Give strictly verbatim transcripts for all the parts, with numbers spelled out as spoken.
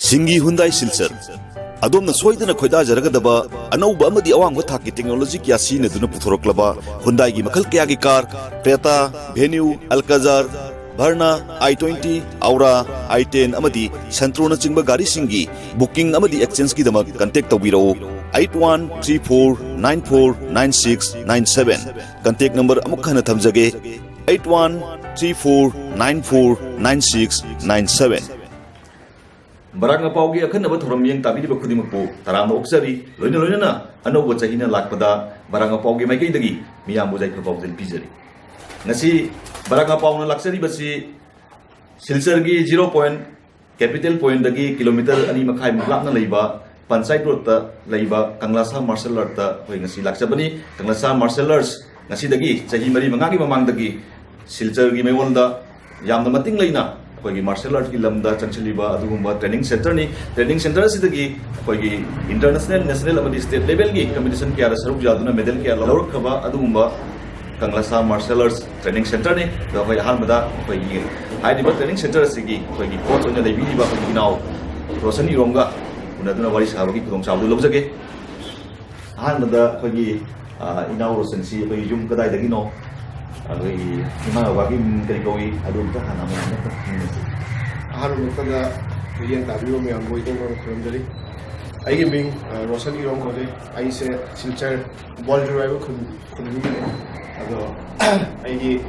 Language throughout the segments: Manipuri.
ꯁꯤꯡꯒꯤ ꯍꯨꯟꯗꯥꯏ ꯁꯤꯜꯆꯔ꯫ ꯑꯗꯣꯝꯅ ꯁꯣꯏꯗꯅ ꯈꯣꯏꯗꯥꯖꯔꯒꯗꯕ ꯑꯅꯧꯕ ꯑꯃꯗꯤ ꯑꯋꯥꯡꯕ ꯊꯥꯛꯀꯤ ꯇꯦꯛꯅꯣꯂꯣꯖꯤ ꯀꯌꯥ ꯁꯤꯖꯤꯟꯅꯗꯨꯅ ꯄꯨꯊꯣꯔꯛꯂꯕ ꯍꯨꯟꯗꯥꯏꯒꯤ ꯃꯈꯜ ꯀꯌꯥꯒꯤ car, Creta, Venue, Alcazar, Verna, i twenty, Aura, i ten ꯑꯃꯗꯤ ꯁꯦꯟꯇ꯭ꯔꯣꯅꯆꯤꯡꯕ ꯒꯥꯔꯤꯁꯤꯡꯒꯤ ꯕꯨꯀꯤꯡ ꯑꯃꯗꯤ ꯑꯦꯛꯆꯦꯟꯖꯀꯤꯗꯃꯛ ꯀꯟꯇꯦꯛ ꯇꯧꯕꯤꯔꯛꯎ꯫ Eight one three four nine four nine six nine seven. Contact number ꯑꯃꯨꯛ ꯍꯟꯅ ꯊꯝꯖꯒꯦ, eight one three four nine four nine six nine seven. ꯕꯔꯥꯛ ꯃꯄꯥꯎꯒꯤ ꯑꯈꯟꯅꯕ ꯊꯧꯔꯝ ꯃꯤꯠꯌꯦꯡ ꯇꯥꯕꯤꯔꯤꯕ ꯈꯨꯗꯤꯡꯃꯛꯄꯨ ꯇꯔꯥꯝꯅ ꯑꯣꯛꯆꯔꯤ꯫ ꯂꯣꯏꯅ ꯂꯣꯏꯅꯅ ꯑꯅꯧꯕ ꯆꯍꯤꯅ ꯂꯥꯛꯄꯗ ꯕꯔꯥꯛ ꯃꯄꯥꯎꯒꯤ ꯃꯥꯏꯀꯩꯗꯒꯤ ꯃꯤꯌꯥꯝꯕꯨ ꯌꯥꯏꯐ ꯄꯥꯎꯖꯦꯜ ꯄꯤꯖꯔꯤ꯫ ꯉꯁꯤ ꯕꯔꯥꯛ ꯃꯄꯥꯎꯅ ꯂꯥꯛꯆꯔꯤꯕꯁꯤ ꯁꯤꯜꯆꯔꯒꯤ ꯖꯤꯔꯣ ꯄꯣꯏꯟ ꯀꯦꯄꯤꯇꯦꯜ ꯄꯣꯏꯟꯗꯒꯤ ꯀꯤꯂꯣꯃꯤꯇꯔ ꯑꯅꯤ ꯃꯈꯥꯏꯃꯨꯛ ꯂꯥꯞꯅ ꯂꯩꯕ ꯄꯟꯆꯥꯌꯠ ꯔꯣꯗꯇ ꯂꯩꯕ ꯀꯪꯂꯥꯁꯥ ꯃꯥꯔꯁꯦꯜ ꯑꯥꯔꯠꯇ ꯑꯩꯈꯣꯏ ꯉꯁꯤ ꯂꯥꯛꯆꯕꯅꯤ꯫ ꯀꯪꯂꯥꯁꯥ ꯃꯥꯔꯁꯦꯜ ꯑꯥꯔꯠꯁ ꯉꯁꯤꯗꯒꯤ ꯆꯍꯤ ꯃꯔꯤ ꯃꯉꯥꯒꯤ ꯃꯃꯥꯡꯗꯒꯤ ꯁꯤꯜꯆꯔꯒꯤ ꯃꯌꯣꯜꯗ ꯌꯥꯝꯅ ꯃꯇꯤꯡ ꯂꯩꯅ ꯑꯩꯈꯣꯏꯒꯤ ꯃꯥꯔꯁꯦꯜ ꯑꯥꯔꯠꯀꯤ ꯂꯝꯗ ꯆꯪꯁꯤꯜꯂꯤꯕ ꯑꯗꯨꯒꯨꯝꯕ ꯇ꯭ꯔꯦꯅꯤꯡ ꯁꯦꯟꯇꯔꯅꯤ꯫ ꯇ꯭ꯔꯦꯅꯤꯡ ꯁꯦꯟꯇꯔ ꯑꯁꯤꯗꯒꯤ ꯑꯩꯈꯣꯏꯒꯤ ꯏꯟꯇꯔꯅꯦꯁꯅꯦꯜ, ꯅꯦꯁꯅꯦꯜ ꯑꯃꯗꯤ ꯁ꯭ꯇꯦꯠ ꯂꯦꯚꯦꯜꯒꯤ ꯀꯝꯄꯤꯇꯤꯁꯟ ꯀꯌꯥꯗ ꯁꯔꯨꯛ ꯌꯥꯗꯨꯅ ꯃꯦꯗꯜ ꯀꯌꯥ ꯂꯧꯔꯛꯈ꯭ꯔꯕ ꯑꯗꯨꯒꯨꯝꯕ ꯀꯪꯂꯥꯁꯥ ꯃꯥꯔꯁꯦꯜ ꯑꯥꯔꯠꯁ ꯇ꯭ꯔꯦꯅꯤꯡ ꯁꯦꯟꯇꯔꯅꯤ꯫ ꯑꯗꯣ ꯑꯩꯈꯣꯏ ꯑꯍꯥꯟꯕꯗ ꯑꯩꯈꯣꯏꯒꯤ ꯍꯥꯏꯔꯤꯕ ꯇ꯭ꯔꯦꯅꯤꯡ ꯁꯦꯟꯇꯔ ꯑꯁꯤꯒꯤ ꯑꯩꯈꯣꯏꯒꯤ ꯀꯣꯆ ꯑꯣꯏꯅ ꯂꯩꯕꯤꯔꯤꯕ ꯑꯩꯈꯣꯏꯒꯤ ꯏꯅꯥꯎ ꯔꯣꯁꯟ ꯏꯔꯣꯝꯒ ꯎꯅꯗꯨꯅ ꯋꯥꯔꯤ ꯁꯥꯕꯒꯤ ꯈꯨꯗꯣꯡꯆꯥꯕꯗꯨ ꯂꯧꯖꯒꯦ꯫ ꯑꯍꯥꯟꯕꯗ ꯑꯩꯈꯣꯏꯒꯤ, ꯑ, ꯏꯅꯥꯎ ꯔꯣꯁꯟꯁꯤ ꯑꯩꯈꯣꯏꯒꯤ ꯌꯨꯝ ꯀꯗꯥꯏꯗꯒꯤꯅꯣ, ꯑꯩꯈꯣꯏꯒꯤ ꯏꯃꯥ ꯕꯕꯥꯒꯤ ꯃꯤꯡ ꯀꯔꯤ ꯀꯧꯏ, ꯑꯗꯨ ꯑꯝꯇ ꯍꯥꯟꯅ ꯃꯌꯥꯝꯗ ꯈꯪꯍꯟꯁꯤ꯫ ꯑꯍꯥꯟꯕ ꯃꯛꯇꯗ ꯃꯤꯠꯌꯦꯡ ꯇꯥꯕꯤꯕ ꯃꯌꯥꯝꯕꯨ ꯏꯇꯦꯡ ꯈꯨꯔꯨꯝꯖꯔꯤ꯫ ꯑꯩꯒꯤ ꯃꯤꯡ, ꯑ, ꯔꯣꯁꯟ ꯏꯔꯣꯝ ꯀꯧꯖꯩ꯫ ꯑꯩꯁꯦ ꯁꯤꯜꯆꯔ ꯕꯣꯜꯖꯨꯔ ꯍꯥꯏꯕ ꯈꯨꯟ, ꯈꯨꯟꯗꯒꯤꯅꯦ꯫ ꯑꯗꯣ ꯑꯩꯒꯤ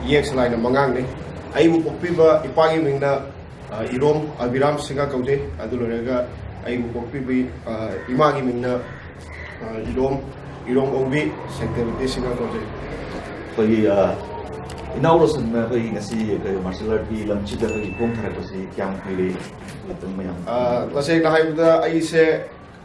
ꯏꯌꯦꯛ ꯁꯂꯥꯏꯅ ꯃꯉꯥꯡꯅꯦ꯫ ꯑꯩꯕꯨ ꯄꯣꯛꯄꯤꯕ ꯏꯄꯥꯒꯤ ꯃꯤꯡꯅ, ꯑ, ꯏꯔꯣꯝ ꯑꯕꯤꯔꯥꯝ ꯁꯤꯡꯍ ꯀꯧꯖꯩ꯫ ꯑꯗꯨ ꯂꯣꯏꯔꯒ ꯑꯩꯕꯨ ꯄꯣꯛꯄꯤꯕ, ꯑ, ꯏꯃꯥꯒꯤ ꯃꯤꯡꯅ, ꯑ, ꯏꯔꯣꯝ, ꯏꯔꯣꯝ ꯑꯣꯡꯕꯤ ꯁꯦꯛꯇꯦꯕꯇꯤ ꯁꯤꯡꯍ ꯀꯧꯖꯩ꯫ ꯑꯩꯈꯣꯏꯒꯤ, ꯑ, ꯏꯅꯥꯎ ꯔꯣꯁꯟꯅ ꯑꯩꯈꯣꯏꯒꯤ ꯉꯁꯤ ꯑꯩꯈꯣꯏ ꯃꯥꯔꯁꯦꯜ ꯑꯥꯔꯠꯀꯤ ꯂꯝꯁꯤꯗ ꯑꯩꯈꯣꯏꯒꯤ ꯈꯣꯡ ꯊꯥꯔꯛꯄꯁꯤ ꯀꯌꯥꯝ ꯀꯨꯏꯔꯦ? ꯑꯗꯨꯝ ꯃꯌꯥꯝ ꯑ, ꯇꯁꯦꯡꯅ ꯍꯥꯏꯕꯗ ꯑꯩꯁꯦ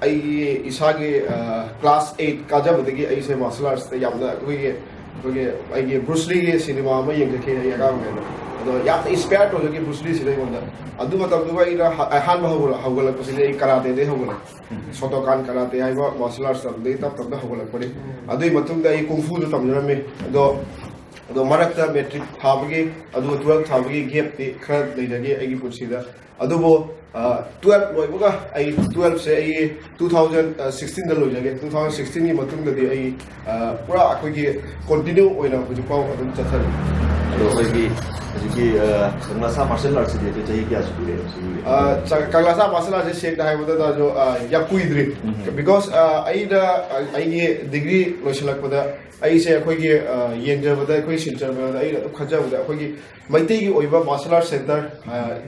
ꯑꯩꯒꯤ ꯏꯁꯥꯒꯤ, ꯑ, ꯀ꯭ꯂꯥꯁ ꯑꯩꯠ ꯀꯥꯖꯕꯗꯒꯤ ꯑꯩꯁꯦ ꯃꯥꯔꯁꯦꯜ ꯑꯥꯔꯠꯁꯇ ꯌꯥꯝꯅ ꯑꯩꯈꯣꯏꯒꯤ, ꯑꯩꯈꯣꯏꯒꯤ ꯑꯩꯒꯤ ꯕ꯭ꯔꯨꯁ ꯂꯤꯒꯤ ꯁꯤꯅꯦꯃꯥ ꯑꯃ ꯌꯦꯡꯖꯈꯤ ꯑꯩ ꯑꯉꯥꯡ ꯑꯣꯏꯔꯤꯉꯩꯗ꯫ ꯑꯗꯣ ꯌꯥꯝꯅ ꯏꯟꯁꯄꯤꯌꯔ ꯇꯧꯖꯈꯤ ꯕ꯭ꯔꯨꯁ ꯂꯤꯁꯤꯗ ꯑꯩꯉꯣꯟꯗ꯫ ꯑꯗꯨ ꯃꯇꯝꯗꯨꯒ ꯑꯩꯅ ꯍ- ꯑꯍꯥꯟꯕ ꯍꯧꯒꯠꯂ- ꯍꯧꯒꯠꯂꯛꯄꯁꯤꯗꯤ ꯑꯩ ꯀꯔꯥꯇꯦꯗꯒꯤ ꯍꯧꯒꯠꯂꯛꯑꯦ꯫ ꯁꯣꯇꯣꯀꯥꯟ ꯀꯔꯥꯇꯦ ꯍꯥꯏꯕ ꯃꯥꯔꯁꯦꯜ ꯑꯥꯔꯠꯁ ꯇꯝꯕꯗꯒꯤ ꯇꯞ ꯇꯞꯅ ꯍꯧꯒꯠꯂꯛꯄꯅꯤ꯫ ꯑꯗꯨꯒꯤ ꯃꯇꯨꯡꯗ ꯑꯩ ꯀꯨꯡꯐꯨꯁꯨ ꯇꯝꯖꯔꯝꯃꯤ꯫ ꯑꯗꯣ ꯑꯗꯣ ꯃꯔꯛꯇ ꯃꯦꯇ꯭ꯔꯤꯛ ꯊꯥꯕꯒꯤ ꯑꯗꯨꯒ ꯇꯨꯋꯦꯜꯞ ꯊꯥꯕꯒꯤ ꯒꯦꯞꯇꯤ ꯈꯔ ꯂꯩꯖꯈꯤ ꯑꯩꯒꯤ ꯄꯨꯟꯁꯤꯗ꯫ ꯑꯗꯨꯕꯨ ꯇꯨꯋꯦꯜꯞ ꯂꯣꯏꯕꯒ ꯑꯩ ꯇꯨꯋꯦꯜꯞꯁꯦ ꯑꯩ ꯇꯨ ꯊꯥꯎꯖꯟ ꯁꯤꯛꯁꯇꯤꯟꯗ ꯂꯣꯏꯖꯒꯦ꯫ ꯇꯨ ꯊꯥꯎꯖꯟ ꯁꯤꯛꯁꯇꯤꯟꯒꯤ ꯃꯇꯨꯡꯗꯗꯤ ꯑꯩ ꯑ, ꯄꯨꯔꯥ ꯑꯩꯈꯣꯏꯒꯤ ꯀꯣꯟꯇꯤꯅ꯭ꯌꯨ ꯑꯣꯏꯅ ꯍꯧꯖꯤꯛꯐꯥꯎ ꯑꯗꯨꯝ ꯆꯠꯊꯔꯤ꯫ ꯑꯗꯣ ꯑꯩꯈꯣꯏꯒꯤ ꯍꯧꯖꯤꯛꯀꯤ ꯀꯪꯂꯥꯁꯥ ꯃꯥꯔꯁꯦꯜ ꯑꯥꯔꯠꯁꯤꯗꯤ ꯑꯩꯈꯣꯏ ꯆꯍꯤ ꯀꯌꯥ ꯁꯨꯕꯤꯔꯦ ꯁꯤꯒꯤ? ꯑ, ꯆ- ꯀꯪꯂꯥꯁꯥ ꯃꯥꯔꯁꯦꯜ ꯑꯥꯔꯠꯁꯦ ꯁꯦꯡꯅ ꯍꯥꯏꯕꯗ ꯇꯥꯖꯣ, ꯑ, ꯌꯥꯝ ꯀꯨꯏꯗ꯭ꯔꯤ꯫ ꯎꯝ꯫ ꯕꯤꯀꯣꯁ ꯑꯩꯅ ꯑ, ꯑꯩꯒꯤ ꯗꯤꯒ꯭ꯔꯤ ꯂꯣꯏꯁꯤꯜꯂꯛꯄꯗ ꯑꯩꯁꯦ ꯑꯩꯈꯣꯏꯒꯤ ꯑ, ꯌꯦꯡꯖꯕꯗ, ꯑꯩꯈꯣꯏ ꯁꯤꯜꯆꯔ ꯃꯌꯥꯝꯗ ꯑꯩꯅ ꯑꯗꯨꯝ ꯈꯟꯖꯕꯗ ꯑꯩꯈꯣꯏꯒꯤ ꯃꯩꯇꯩꯒꯤ ꯑꯣꯏꯕ ꯃꯥꯔꯁꯦꯜ ꯑꯥꯔꯠ ꯁꯦꯟꯇꯔ,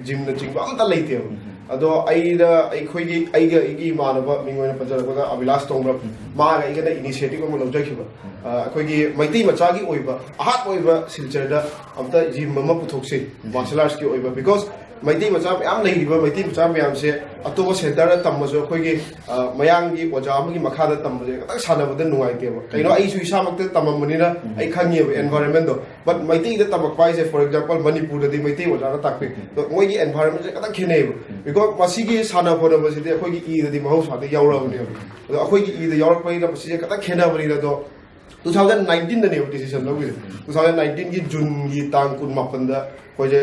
ꯖꯤꯝꯅꯆꯤꯡꯕ ꯑꯝꯇ ꯂꯩꯇꯦꯕ꯫ ꯑꯗꯣ ꯑꯩꯅ ꯑꯩꯈꯣꯏꯒꯤ ꯑꯩꯒ ꯑꯩꯒꯤ ꯏꯃꯥꯟꯅꯕ ꯃꯤꯡ ꯑꯣꯏꯅ ꯄꯟꯖꯔꯛꯄꯗ ꯑꯕꯤꯂꯥꯁ ꯇꯣꯡꯕ꯭ꯔꯝ, ꯃꯥꯒ ꯑꯩꯒꯅ ꯏꯅꯤꯁꯤꯌꯦꯇꯤꯚ ꯑꯃ ꯂꯧꯖꯈꯤꯕ꯫ ꯑ, ꯑꯩꯈꯣꯏꯒꯤ ꯃꯩꯇꯩ ꯃꯆꯥꯒꯤ ꯑꯣꯏꯕ ꯑꯍꯥꯟꯕ ꯑꯣꯏꯕ ꯁꯤꯜꯆꯔꯗ ꯑꯝꯇ ꯖꯤꯝ ꯑꯃ ꯄꯨꯊꯣꯛꯁꯤ, ꯃꯥꯔꯁꯦꯜ ꯑꯥꯔꯠꯁꯀꯤ ꯑꯣꯏꯕ꯫ ꯕꯤꯀꯣꯁ ꯃꯩꯇꯩ ꯃꯆꯥ ꯃꯌꯥꯝ ꯂꯩꯔꯤꯕ ꯃꯩꯇꯩ ꯃꯆꯥ ꯃꯌꯥꯝꯁꯦ ꯑꯇꯣꯞꯄ ꯁꯦꯟꯇꯔꯗ ꯇꯝꯃꯁꯨ ꯑꯩꯈꯣꯏꯒꯤ ꯑ, ꯃꯌꯥꯡꯒꯤ ꯑꯣꯖꯥ ꯑꯃꯒꯤ ꯃꯈꯥꯗ ꯇꯝꯕꯁꯦ ꯈꯤꯇꯪ ꯁꯥꯟꯅꯕꯗ ꯅꯨꯡꯉꯥꯏꯇꯦꯕ꯫ ꯀꯩꯅꯣ, ꯑꯩꯁꯨ ꯏꯁꯥꯃꯛꯇ ꯇꯝꯃꯝꯕꯅꯤꯅ ꯑꯩ ꯈꯪꯉꯦꯕ ꯑꯦꯟꯚꯥꯏꯔꯣꯟꯃꯦꯟꯗꯣ꯫ ꯕꯠ ꯃꯩꯇꯩꯗ ꯇꯝꯃꯛꯄ ꯍꯥꯏꯁꯦ, ꯐꯣꯔ ꯑꯦꯛꯖꯥꯝꯄꯜ, ꯃꯅꯤꯄꯨꯔꯗꯗꯤ ꯃꯩꯇꯩ ꯑꯣꯖꯥꯅ ꯇꯥꯛꯄꯤ꯫ ꯑꯗꯣ ꯃꯣꯏꯒꯤ ꯑꯦꯟꯚꯥꯏꯔꯣꯟꯃꯦꯟꯁꯦ ꯈꯤꯇꯪ ꯈꯦꯠꯅꯩꯌꯦꯕ꯫ ꯕꯤꯀꯣꯁ ꯃꯁꯤꯒꯤ ꯁꯥꯟꯅ ꯈꯣꯠꯅꯕꯁꯤꯗꯤ ꯑꯩꯈꯣꯏꯒꯤ ꯏꯗꯗꯤ ꯃꯍꯧꯁꯥꯗ ꯌꯥꯎꯔꯛꯑꯕꯅꯦꯕ꯫ ꯑꯗꯣ ꯑꯩꯈꯣꯏꯒꯤ ꯏꯗ ꯌꯥꯎꯔꯛꯄꯅꯤꯅ ꯃꯁꯤꯁꯦ ꯈꯤꯇꯪ ꯈꯦꯠꯅꯕꯅꯤꯅ꯫ ꯑꯗꯣ ꯇꯨ ꯊꯥꯎꯖꯟ ꯅꯥꯏꯟꯇꯤꯟꯗꯅꯦꯕ ꯗꯤꯁꯤꯖꯟ ꯂꯧꯈꯤꯕ꯫ ꯇꯨ ꯊꯥꯎꯖꯟ ꯅꯥꯏꯟꯇꯤꯟꯒꯤ ꯖꯨꯟꯒꯤ ꯇꯥꯡ ꯀꯨꯟ ꯃꯥꯄꯟꯗ ꯑꯩꯈꯣꯏꯁꯦ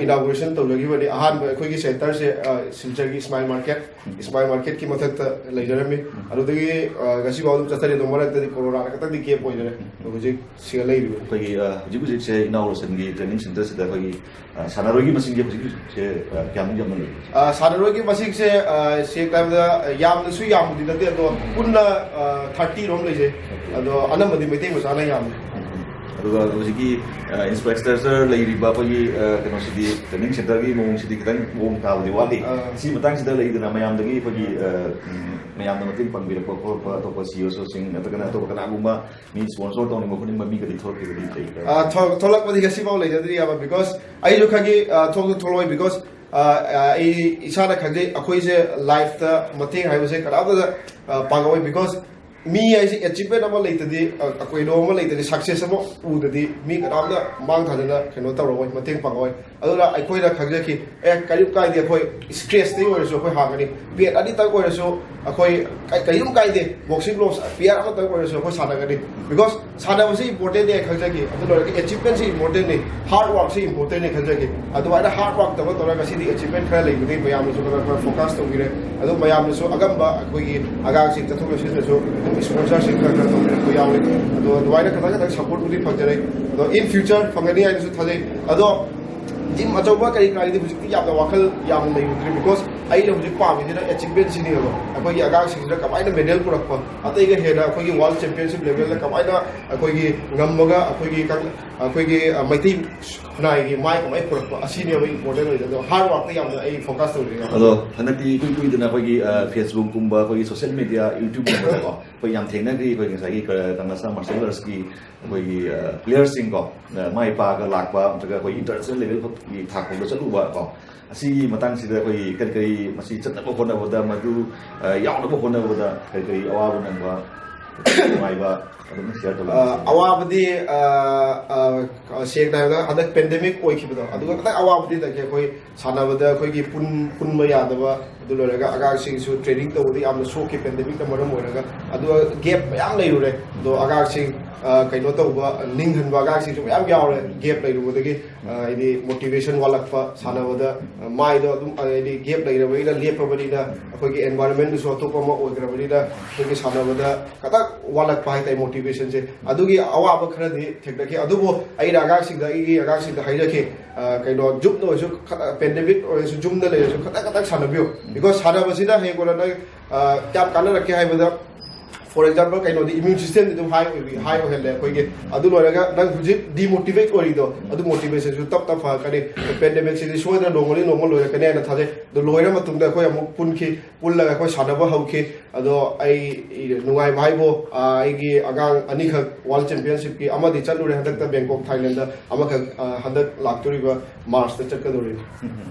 ꯏꯅꯥꯒꯨꯔꯦꯁꯟ ꯇꯧꯖꯈꯤꯕꯅꯤ꯫ ꯑꯍꯥꯟꯕ ꯑꯩꯈꯣꯏꯒꯤ ꯁꯦꯟꯇꯔꯁꯦ, ꯑ, ꯁꯤꯜꯆꯔꯒꯤ ꯏꯁꯃꯥꯏꯜ ꯃꯥꯔꯀꯦꯠ, ꯏꯁꯃꯥꯏꯜ ꯃꯥꯔꯀꯦꯠꯀꯤ ꯃꯊꯛꯇ ꯂꯩꯖꯔꯝꯃꯤ꯫ ꯑꯗꯨꯗꯒꯤ ꯑ, ꯉꯁꯤꯐꯥꯎ ꯑꯗꯨꯝ ꯆꯠꯊꯔꯤ꯫ ꯑꯗꯣ ꯃꯔꯛꯇꯗꯤ ꯀꯣꯔꯣꯅꯥꯅ ꯈꯤꯇꯪꯗꯤ ꯒꯦꯞ ꯑꯣꯏꯖꯔꯦ꯫ ꯑꯗꯣ ꯍꯧꯖꯤꯛ ꯁꯤꯒ ꯂꯩꯔꯤꯕꯅꯤ꯫ ꯑꯩꯈꯣꯏꯒꯤ ꯑ, ꯍꯧꯖꯤꯛ ꯍꯧꯖꯤꯛꯁꯦ ꯏꯅꯥꯒꯨꯔꯦꯁꯟꯒꯤ ꯇ꯭ꯔꯦꯅꯤꯡ ꯁꯦꯟꯇꯔꯁꯤꯗ ꯑꯩꯈꯣꯏꯒꯤ ꯑ, ꯁꯥꯟꯅꯔꯣꯏꯒꯤ ꯃꯁꯤꯡꯁꯦ ꯍꯧꯖꯤꯛ ꯍꯧꯖꯤꯛꯁꯦ ꯑ, ꯀꯌꯥꯃꯨꯛ ꯌꯥꯝꯅ ꯂꯩꯒꯦ? ꯑ, ꯁꯥꯟꯅꯔꯣꯏꯒꯤ ꯃꯁꯤꯡꯁꯦ, ꯑ, ꯁꯦꯡꯅ ꯍꯥꯏꯕꯗ, ꯑ, ꯌꯥꯝꯅꯁꯨ ꯌꯥꯝꯕꯗꯤ ꯅꯠꯇꯦ, ꯑꯗꯣ ꯄꯨꯟꯅ, ꯑ, ꯊꯥꯔꯇꯤ ꯔꯣꯝ ꯂꯩꯖꯩ꯫ ꯑꯗꯣ ꯑꯅꯝꯕꯗꯤ ꯃꯩꯇꯩ ꯃꯆꯥꯅ ꯌꯥꯝꯃꯤ꯫ ꯑꯗꯨꯒ ꯍꯧꯖꯤꯛꯀꯤ ꯏꯟꯐ꯭ꯔꯥꯁ꯭ꯇ꯭ꯔꯛꯆꯔ ꯂꯩꯔꯤꯕ ꯑꯩꯈꯣꯏꯒꯤ ꯑ, ꯀꯩꯅꯣꯁꯤꯗꯤ, ꯇ꯭ꯔꯦꯅꯤꯡ ꯁꯦꯟꯇꯔꯒꯤ ꯃꯑꯣꯡꯁꯤꯗꯤ ꯈꯤꯇꯪ ꯃꯑꯣꯡ ꯇꯥꯕꯗꯤ ꯋꯥꯠꯂꯤ꯫ ꯑꯥ꯫ ꯁꯤ ꯃꯇꯥꯡꯁꯤꯗ ꯂꯩꯗꯅ ꯃꯌꯥꯝꯗꯒꯤ ꯑꯩꯈꯣꯏꯒꯤ ꯑ, ꯎꯝ, ꯃꯌꯥꯝꯅ ꯃꯇꯦꯡ ꯄꯥꯡꯕꯤꯔꯛꯄ ꯈꯣꯠꯄ, ꯑꯇꯣꯞꯄ ꯁꯤ ꯏ ꯑꯣ ꯁꯤꯡ ꯅꯠꯇ꯭ꯔꯒꯅ ꯑꯇꯣꯞꯄ ꯀꯅꯥꯒꯨꯝꯕ ꯃꯤ ꯁ꯭ꯄꯣꯟꯁꯣꯔ ꯇꯧꯅꯤꯡꯕ ꯈꯣꯠꯅꯤꯡꯕ ꯃꯤꯒꯗꯤ ꯊꯣꯛꯂꯛꯈꯤꯕꯗꯤ ꯂꯩꯕ꯭ꯔꯥ? ꯑ, ꯊꯣꯛ- ꯊꯣꯛꯂꯛꯄꯗꯤ ꯉꯁꯤꯐꯥꯎ ꯂꯩꯖꯗ꯭ꯔꯤ, ꯏꯌꯥꯝꯕ, ꯕꯤꯀꯣꯁ ꯑꯩꯁꯨ ꯈꯪꯉꯤ, ꯑ, ꯊꯣꯛꯁꯨ ꯊꯣꯛꯂꯛꯑꯣꯏ, ꯕꯤꯀꯣꯁ ꯑ, ꯑ, ꯑꯩ ꯏꯁꯥꯅ ꯈꯪꯖꯩ, ꯑꯩꯈꯣꯏꯁꯦ ꯂꯥꯏꯐꯇ ꯃꯇꯦꯡ ꯍꯥꯏꯕꯁꯦ ꯀꯅꯥꯝꯇꯗ, ꯑ, ꯄꯥꯡꯉꯛꯑꯣꯏ, ꯕꯤꯀꯣꯁ ꯃꯤ ꯍꯥꯏꯁꯦ ꯑꯦꯆꯤꯞꯃꯦꯟ ꯑꯃ ꯂꯩꯇꯗꯤ, ꯑ, ꯀꯩꯅꯣ ꯑꯃ ꯂꯩꯇꯗꯤ, ꯁꯛꯁꯦꯁ ꯑꯃ ꯎꯗꯗꯤ ꯃꯤ ꯀꯅꯥꯝꯅ ꯃꯥꯡ ꯊꯥꯖꯅ ꯀꯩꯅꯣ ꯇꯧꯔꯛꯑꯣꯏ, ꯃꯇꯦꯡ ꯄꯥꯡꯉꯛꯑꯣꯏ꯫ ꯑꯗꯨꯅ ꯑꯩꯈꯣꯏꯅ ꯈꯪꯖꯈꯤ, ꯑꯦ, ꯀꯔꯤꯝ ꯀꯥꯏꯗꯦ, ꯑꯩꯈꯣꯏ ꯁ꯭ꯀ꯭ꯔꯦꯆꯇꯒꯤ ꯑꯣꯏꯔꯁꯨ ꯑꯩꯈꯣꯏ ꯍꯥꯡꯒꯅꯤ, ꯄꯦꯗ ꯑꯅꯤꯇꯪ ꯑꯣꯏꯔꯁꯨ ꯑꯩꯈꯣꯏ ꯀ-, ꯀꯔꯤꯝ ꯀꯥꯏꯗꯦ, ꯕꯣꯛꯁꯤꯡ ꯒ꯭ꯂꯣꯚꯁ ꯄꯤꯌꯔ ꯑꯃꯇꯪ ꯑꯣꯏꯔꯁꯨ ꯑꯩꯈꯣꯏ ꯁꯥꯟꯅꯒꯅꯤ꯫ ꯕꯤꯀꯣꯁ ꯁꯥꯟꯅꯕꯁꯤ ꯏꯝꯄꯣꯔꯇꯦꯟꯅꯦ ꯈꯪꯖꯈꯤ, ꯑꯗꯨ ꯂꯣꯏꯔꯒ ꯑꯦꯆꯤꯞꯃꯦꯟꯁꯤ ꯏꯝꯄꯣꯔꯇꯦꯟꯅꯤ, ꯍꯥꯔꯗ ꯋꯥꯔꯛꯁꯤ ꯏꯝꯄꯣꯔꯇꯦꯟꯅꯤ ꯈꯟꯖꯈꯤ꯫ ꯑꯗꯨꯃꯥꯏꯅ ꯍꯥꯔꯗ ꯋꯥꯔꯛ ꯇꯧꯔ ꯇꯧꯔꯒ ꯉꯁꯤꯗꯤ ꯑꯦꯆꯤꯞꯃꯦꯟ ꯈꯔ ꯂꯩꯕꯗꯒꯤ ꯃꯌꯥꯝꯅꯁꯨ ꯈꯔ ꯈꯔ ꯐꯣꯀꯁ ꯇꯧꯕꯤꯔꯦ꯫ ꯑꯗꯣ ꯃꯌꯥꯝꯅꯁꯨ ꯑꯉꯝꯕ ꯑꯩꯈꯣꯏꯒꯤ ꯑꯉꯥꯡꯁꯤꯡ ꯆꯠꯊꯣꯛ ꯆꯠꯁꯤꯟꯗꯁꯨ ꯑꯗꯨꯝ ꯁ꯭ꯄꯣꯟꯁꯔꯁꯤꯞ ꯈꯔ ꯈꯔ ꯇꯧꯕꯤꯔꯛꯄ ꯌꯥꯎꯔꯦ꯫ ꯑꯗꯣ ꯑꯗꯨꯃꯥꯏꯅ ꯈꯤꯇꯪ ꯈꯤꯇꯪ ꯁꯞꯄꯣꯔꯠꯄꯨꯗꯤ ꯐꯪꯖꯔꯦ꯫ ꯑꯗꯣ ꯏꯟ ꯐ꯭ꯌꯨꯆꯔ ꯐꯪꯒꯅꯤ ꯍꯥꯏꯅꯁꯨ ꯊꯥꯖꯩ꯫ ꯑꯗꯣ ꯖꯤꯝ ꯑꯆꯧꯕ ꯀꯔꯤ ꯀꯔꯥꯒꯤꯗꯤ ꯍꯧꯖꯤꯛꯇꯤ ꯌꯥꯝꯅ ꯋꯥꯈꯜ ꯌꯥꯝꯅ ꯂꯩꯔꯨꯗ꯭ꯔꯤ, ꯕꯤꯀꯣꯁ ꯑꯩꯅ ꯍꯧꯖꯤꯛ ꯄꯥꯝꯃꯤꯁꯤꯅ ꯑꯦꯆꯤꯞꯃꯦꯟꯁꯤꯅꯦꯕ꯫ ꯑꯩꯈꯣꯏꯒꯤ ꯑꯉꯥꯡꯁꯤꯡꯁꯤꯗ ꯀꯃꯥꯏꯅ ꯃꯦꯗꯜ ꯄꯨꯔꯛꯄ, ꯑꯇꯩꯒ ꯍꯦꯟꯅ ꯑꯩꯈꯣꯏꯒꯤ ꯋꯥꯔꯜ ꯆꯦꯝꯄꯤꯌꯟꯁꯤꯞ ꯂꯦꯚꯦꯜꯗ ꯀꯃꯥꯏꯅ ꯑꯩꯈꯣꯏꯒꯤ ꯉꯝꯃꯒ ꯑꯩꯈꯣꯏꯒꯤ ꯀꯪ-, ꯑꯩꯈꯣꯏꯒꯤ, ꯑ, ꯃꯩꯇꯩ ꯈꯨꯟꯅꯥꯏꯒꯤ ꯃꯥꯏ ꯀꯃꯥꯏꯅ ꯄꯨꯔꯛꯄ, ꯑꯁꯤꯅꯦꯕ ꯏꯝꯄꯣꯔꯇꯦꯟ ꯑꯣꯏꯔꯤꯁꯦ꯫ ꯑꯗꯣ ꯍꯥꯔꯗ ꯋꯥꯔꯛꯇ ꯌꯥꯝꯅ ꯑꯩ ꯐꯣꯀꯁ ꯇꯧꯔꯤꯅꯦ꯫ ꯑꯗꯣ ꯍꯟꯗꯛꯇꯤ ꯏꯀꯨꯏ ꯀꯨꯏꯗꯅ ꯑꯩꯈꯣꯏꯒꯤ, ꯑ, ꯐꯦꯁꯕꯨꯛꯀꯨꯝꯕ, ꯑꯩꯈꯣꯏꯒꯤ ꯁꯣꯁꯤꯌꯦꯜ ꯃꯦꯗꯤꯌꯥ, ꯌꯨꯇ꯭ꯌꯨꯕꯀꯨꯝꯕꯗꯀꯣ ꯑꯩꯈꯣꯏ ꯌꯥꯝ ꯊꯦꯡꯅꯈ꯭ꯔꯤ꯫ ꯑꯩꯈꯣꯏ ꯉꯁꯥꯏꯒꯤ ꯀ-, ꯀꯪꯂꯥꯁꯥ ꯃꯥꯔꯁꯦꯜ ꯑꯥꯔꯠꯁꯀꯤ ꯑꯩꯈꯣꯏꯒꯤ, ꯑ, ꯄ꯭ꯂꯦꯌꯔꯁꯤꯡꯀꯣ, ꯑ, ꯃꯥꯏ ꯄꯥꯛꯑꯒ ꯂꯥꯛꯄ, ꯅꯠꯇ꯭ꯔꯒ ꯑꯩꯈꯣꯏ ꯏꯟꯇꯔꯅꯦꯁꯅꯦꯜ ꯂꯦꯚꯦꯜꯒꯤ ꯊꯥꯛ ꯐꯥꯎꯗ ꯆꯠꯂꯨꯕ ꯀꯣ, ꯑꯁꯤꯒꯤ ꯃꯇꯥꯡꯁꯤꯗ ꯑꯩꯈꯣꯏ ꯀꯔꯤ ꯀꯔꯤ ꯃꯁꯤ ꯆꯠꯅꯕ ꯍꯣꯠꯅꯕꯗ, ꯃꯗꯨ, ꯑ, ꯌꯥꯎꯅꯕ ꯍꯣꯠꯅꯕꯗ ꯀꯔꯤ ꯀꯔꯤ ꯑꯋꯥꯕ ꯅꯪꯕ, ꯅꯨꯡꯉꯥꯏꯕ ꯑꯗꯨꯝ ꯁꯤꯌꯔ ꯇꯧꯕꯤꯌꯨ꯫ ꯑ, ꯑꯋꯥꯕꯗꯤ, ꯑ, ꯑ, ꯁꯦꯡꯅ ꯍꯥꯏꯔꯕꯗ ꯍꯟꯗꯛ ꯄꯦꯟꯗꯦꯃꯤꯛ ꯑꯣꯏꯈꯤꯕꯗꯣ, ꯑꯗꯨꯒ ꯈꯤꯇꯪ ꯑꯋꯥꯕꯗꯤ ꯂꯩꯈꯤ꯫ ꯑꯩꯈꯣꯏ ꯁꯥꯟꯅꯕꯗ ꯑꯩꯈꯣꯏꯒꯤ ꯄꯨꯟ-, ꯄꯨꯟꯕ ꯌꯥꯗꯕ, ꯑꯗꯨ ꯂꯣꯏꯔꯒ ꯑꯉꯥꯡꯁꯤꯡꯁꯨ ꯇ꯭ꯔꯦꯅꯤꯡ ꯇꯧꯕꯗ ꯌꯥꯝꯅ ꯁꯣꯛꯈꯤ ꯄꯦꯟꯗꯦꯃꯤꯛꯅ ꯃꯔꯝ ꯑꯣꯏꯔꯒ꯫ ꯑꯗꯨꯒ ꯒꯦꯞ ꯃꯌꯥꯝ ꯂꯩꯔꯨꯔꯦ꯫ ꯑꯗꯣ ꯑꯉꯥꯡꯁꯤꯡ, ꯑ, ꯀꯩꯅꯣ ꯇꯧꯕ, ꯅꯤꯡꯍꯟꯕ ꯑꯉꯥꯡꯁꯤꯡꯁꯨ ꯃꯌꯥꯝ ꯌꯥꯎꯔꯦ ꯒꯦꯞ ꯂꯩꯔꯨꯕꯗꯒꯤ꯫ ꯑ, ꯍꯥꯏꯗꯤ ꯃꯣꯇꯤꯚꯦꯁꯟ ꯋꯥꯠꯂꯛꯄ, ꯁꯥꯟꯅꯕꯗ, ꯑ, ꯃꯥꯏꯗꯣ ꯑꯗꯨꯝ, ꯑ, ꯍꯥꯏꯗꯤ ꯒꯦꯞ ꯂꯩꯔꯕꯅꯤꯅ, ꯂꯦꯞꯄꯕꯅꯤꯅ, ꯑꯩꯈꯣꯏꯒꯤ ꯑꯦꯟꯚꯥꯏꯔꯣꯟꯃꯦꯟꯗꯨꯁꯨ ꯑꯇꯣꯞꯄ ꯑꯃ ꯑꯣꯏꯈ꯭ꯔꯕꯅꯤꯅ, ꯑꯩꯈꯣꯏꯒꯤ ꯁꯥꯟꯅꯕꯗ ꯈꯤꯇꯪ ꯋꯥꯠꯂꯛꯄ ꯍꯥꯏꯇꯥꯔꯦ ꯃꯣꯇꯤꯚꯦꯁꯟꯁꯦ꯫ ꯑꯗꯨꯒꯤ ꯑꯋꯥꯕ ꯈꯔꯗꯤ ꯊꯦꯡꯅꯈꯤ꯫ ꯑꯗꯨꯕꯨ ꯑꯩꯅ ꯑꯉꯥꯡꯁꯤꯡꯗ, ꯑꯩꯒꯤ ꯑꯉꯥꯡꯁꯤꯡꯗ ꯍꯥꯏꯖꯈꯤ, ꯑ, ꯀꯩꯅꯣ, ꯖꯨꯝꯗ ꯑꯣꯏꯔꯁꯨ, ꯈ-, ꯄꯦꯟꯗꯦꯃꯤꯛ ꯑꯣꯏꯔꯁꯨ ꯖꯨꯝꯗ ꯂꯩꯔꯁꯨ ꯈꯤꯇꯪ ꯈꯤꯇꯪ ꯁꯥꯟꯅꯕꯤꯌꯨ꯫ ꯕꯤꯀꯣꯁ ꯁꯥꯟꯅꯕꯁꯤꯅ ꯍꯌꯦꯡ ꯀꯣꯟꯅ ꯅꯪ, ꯑ, ꯀꯌꯥꯝ ꯀꯥꯟꯅꯔꯛꯀꯦ ꯍꯥꯏꯕꯗ, ꯐꯣꯔ ꯑꯦꯛꯖꯥꯝꯄꯜ, ꯀꯩꯅꯣꯗꯤ ꯏꯃ꯭ꯌꯨꯟ ꯁꯤꯁꯇꯦꯝꯗꯤ ꯑꯗꯨꯝ ꯍꯥꯏ ꯑꯣꯏꯕꯤ, ꯍꯥꯏ ꯑꯣꯏꯍꯜꯂꯦ ꯑꯩꯈꯣꯏꯒꯤ꯫ ꯑꯗꯨ ꯂꯣꯏꯔꯒ ꯅꯪ ꯍꯧꯖꯤꯛ ꯗꯤꯃꯣꯇꯤꯚꯦꯠ ꯑꯣꯏꯔꯤꯗꯣ, ꯑꯗꯨ ꯃꯣꯇꯤꯚꯦꯁꯟꯁꯨ ꯇꯞ ꯇꯞ ꯐꯔꯛꯀꯅꯤ꯫ ꯄꯦꯟꯗꯦꯃꯤꯛꯁꯤꯗꯤ ꯁꯣꯏꯗꯅ ꯅꯣꯡꯃꯅꯤ ꯅꯣꯡꯃ ꯂꯣꯏꯔꯛꯀꯅꯤ ꯍꯥꯏꯅ ꯊꯥꯖꯩ꯫ ꯑꯗꯨ ꯂꯣꯏꯔ ꯃꯇꯨꯡꯗ ꯑꯩꯈꯣꯏ ꯑꯃꯨꯛ ꯄꯨꯟꯈꯤ, ꯄꯨꯜꯂꯒ ꯑꯩꯈꯣꯏ ꯁꯥꯟꯅꯕ ꯍꯧꯈꯤ꯫ ꯑꯗꯣ ꯑꯩ ꯅꯨꯡꯉꯥꯏꯕ ꯍꯥꯏꯕꯨ, ꯑ, ꯑꯩꯒꯤ ꯑꯉꯥꯡ ꯑꯅꯤꯈꯛ ꯋꯥꯔꯜ ꯆꯦꯝꯄꯤꯌꯟꯁꯤꯞꯀꯤ, ꯑꯃꯗꯤ ꯆꯠꯂꯨꯔꯦ ꯍꯟꯗꯛꯇ ꯕꯦꯡꯀꯣꯛ ꯊꯥꯏꯂꯦꯟꯗ, ꯑꯃꯈꯛ, ꯑ, ꯍꯟꯗꯛ ꯂꯥꯛꯇꯣꯔꯤꯕ ꯃꯥꯔꯁꯇ ꯆꯠꯀꯗꯧꯔꯤꯅꯤ꯫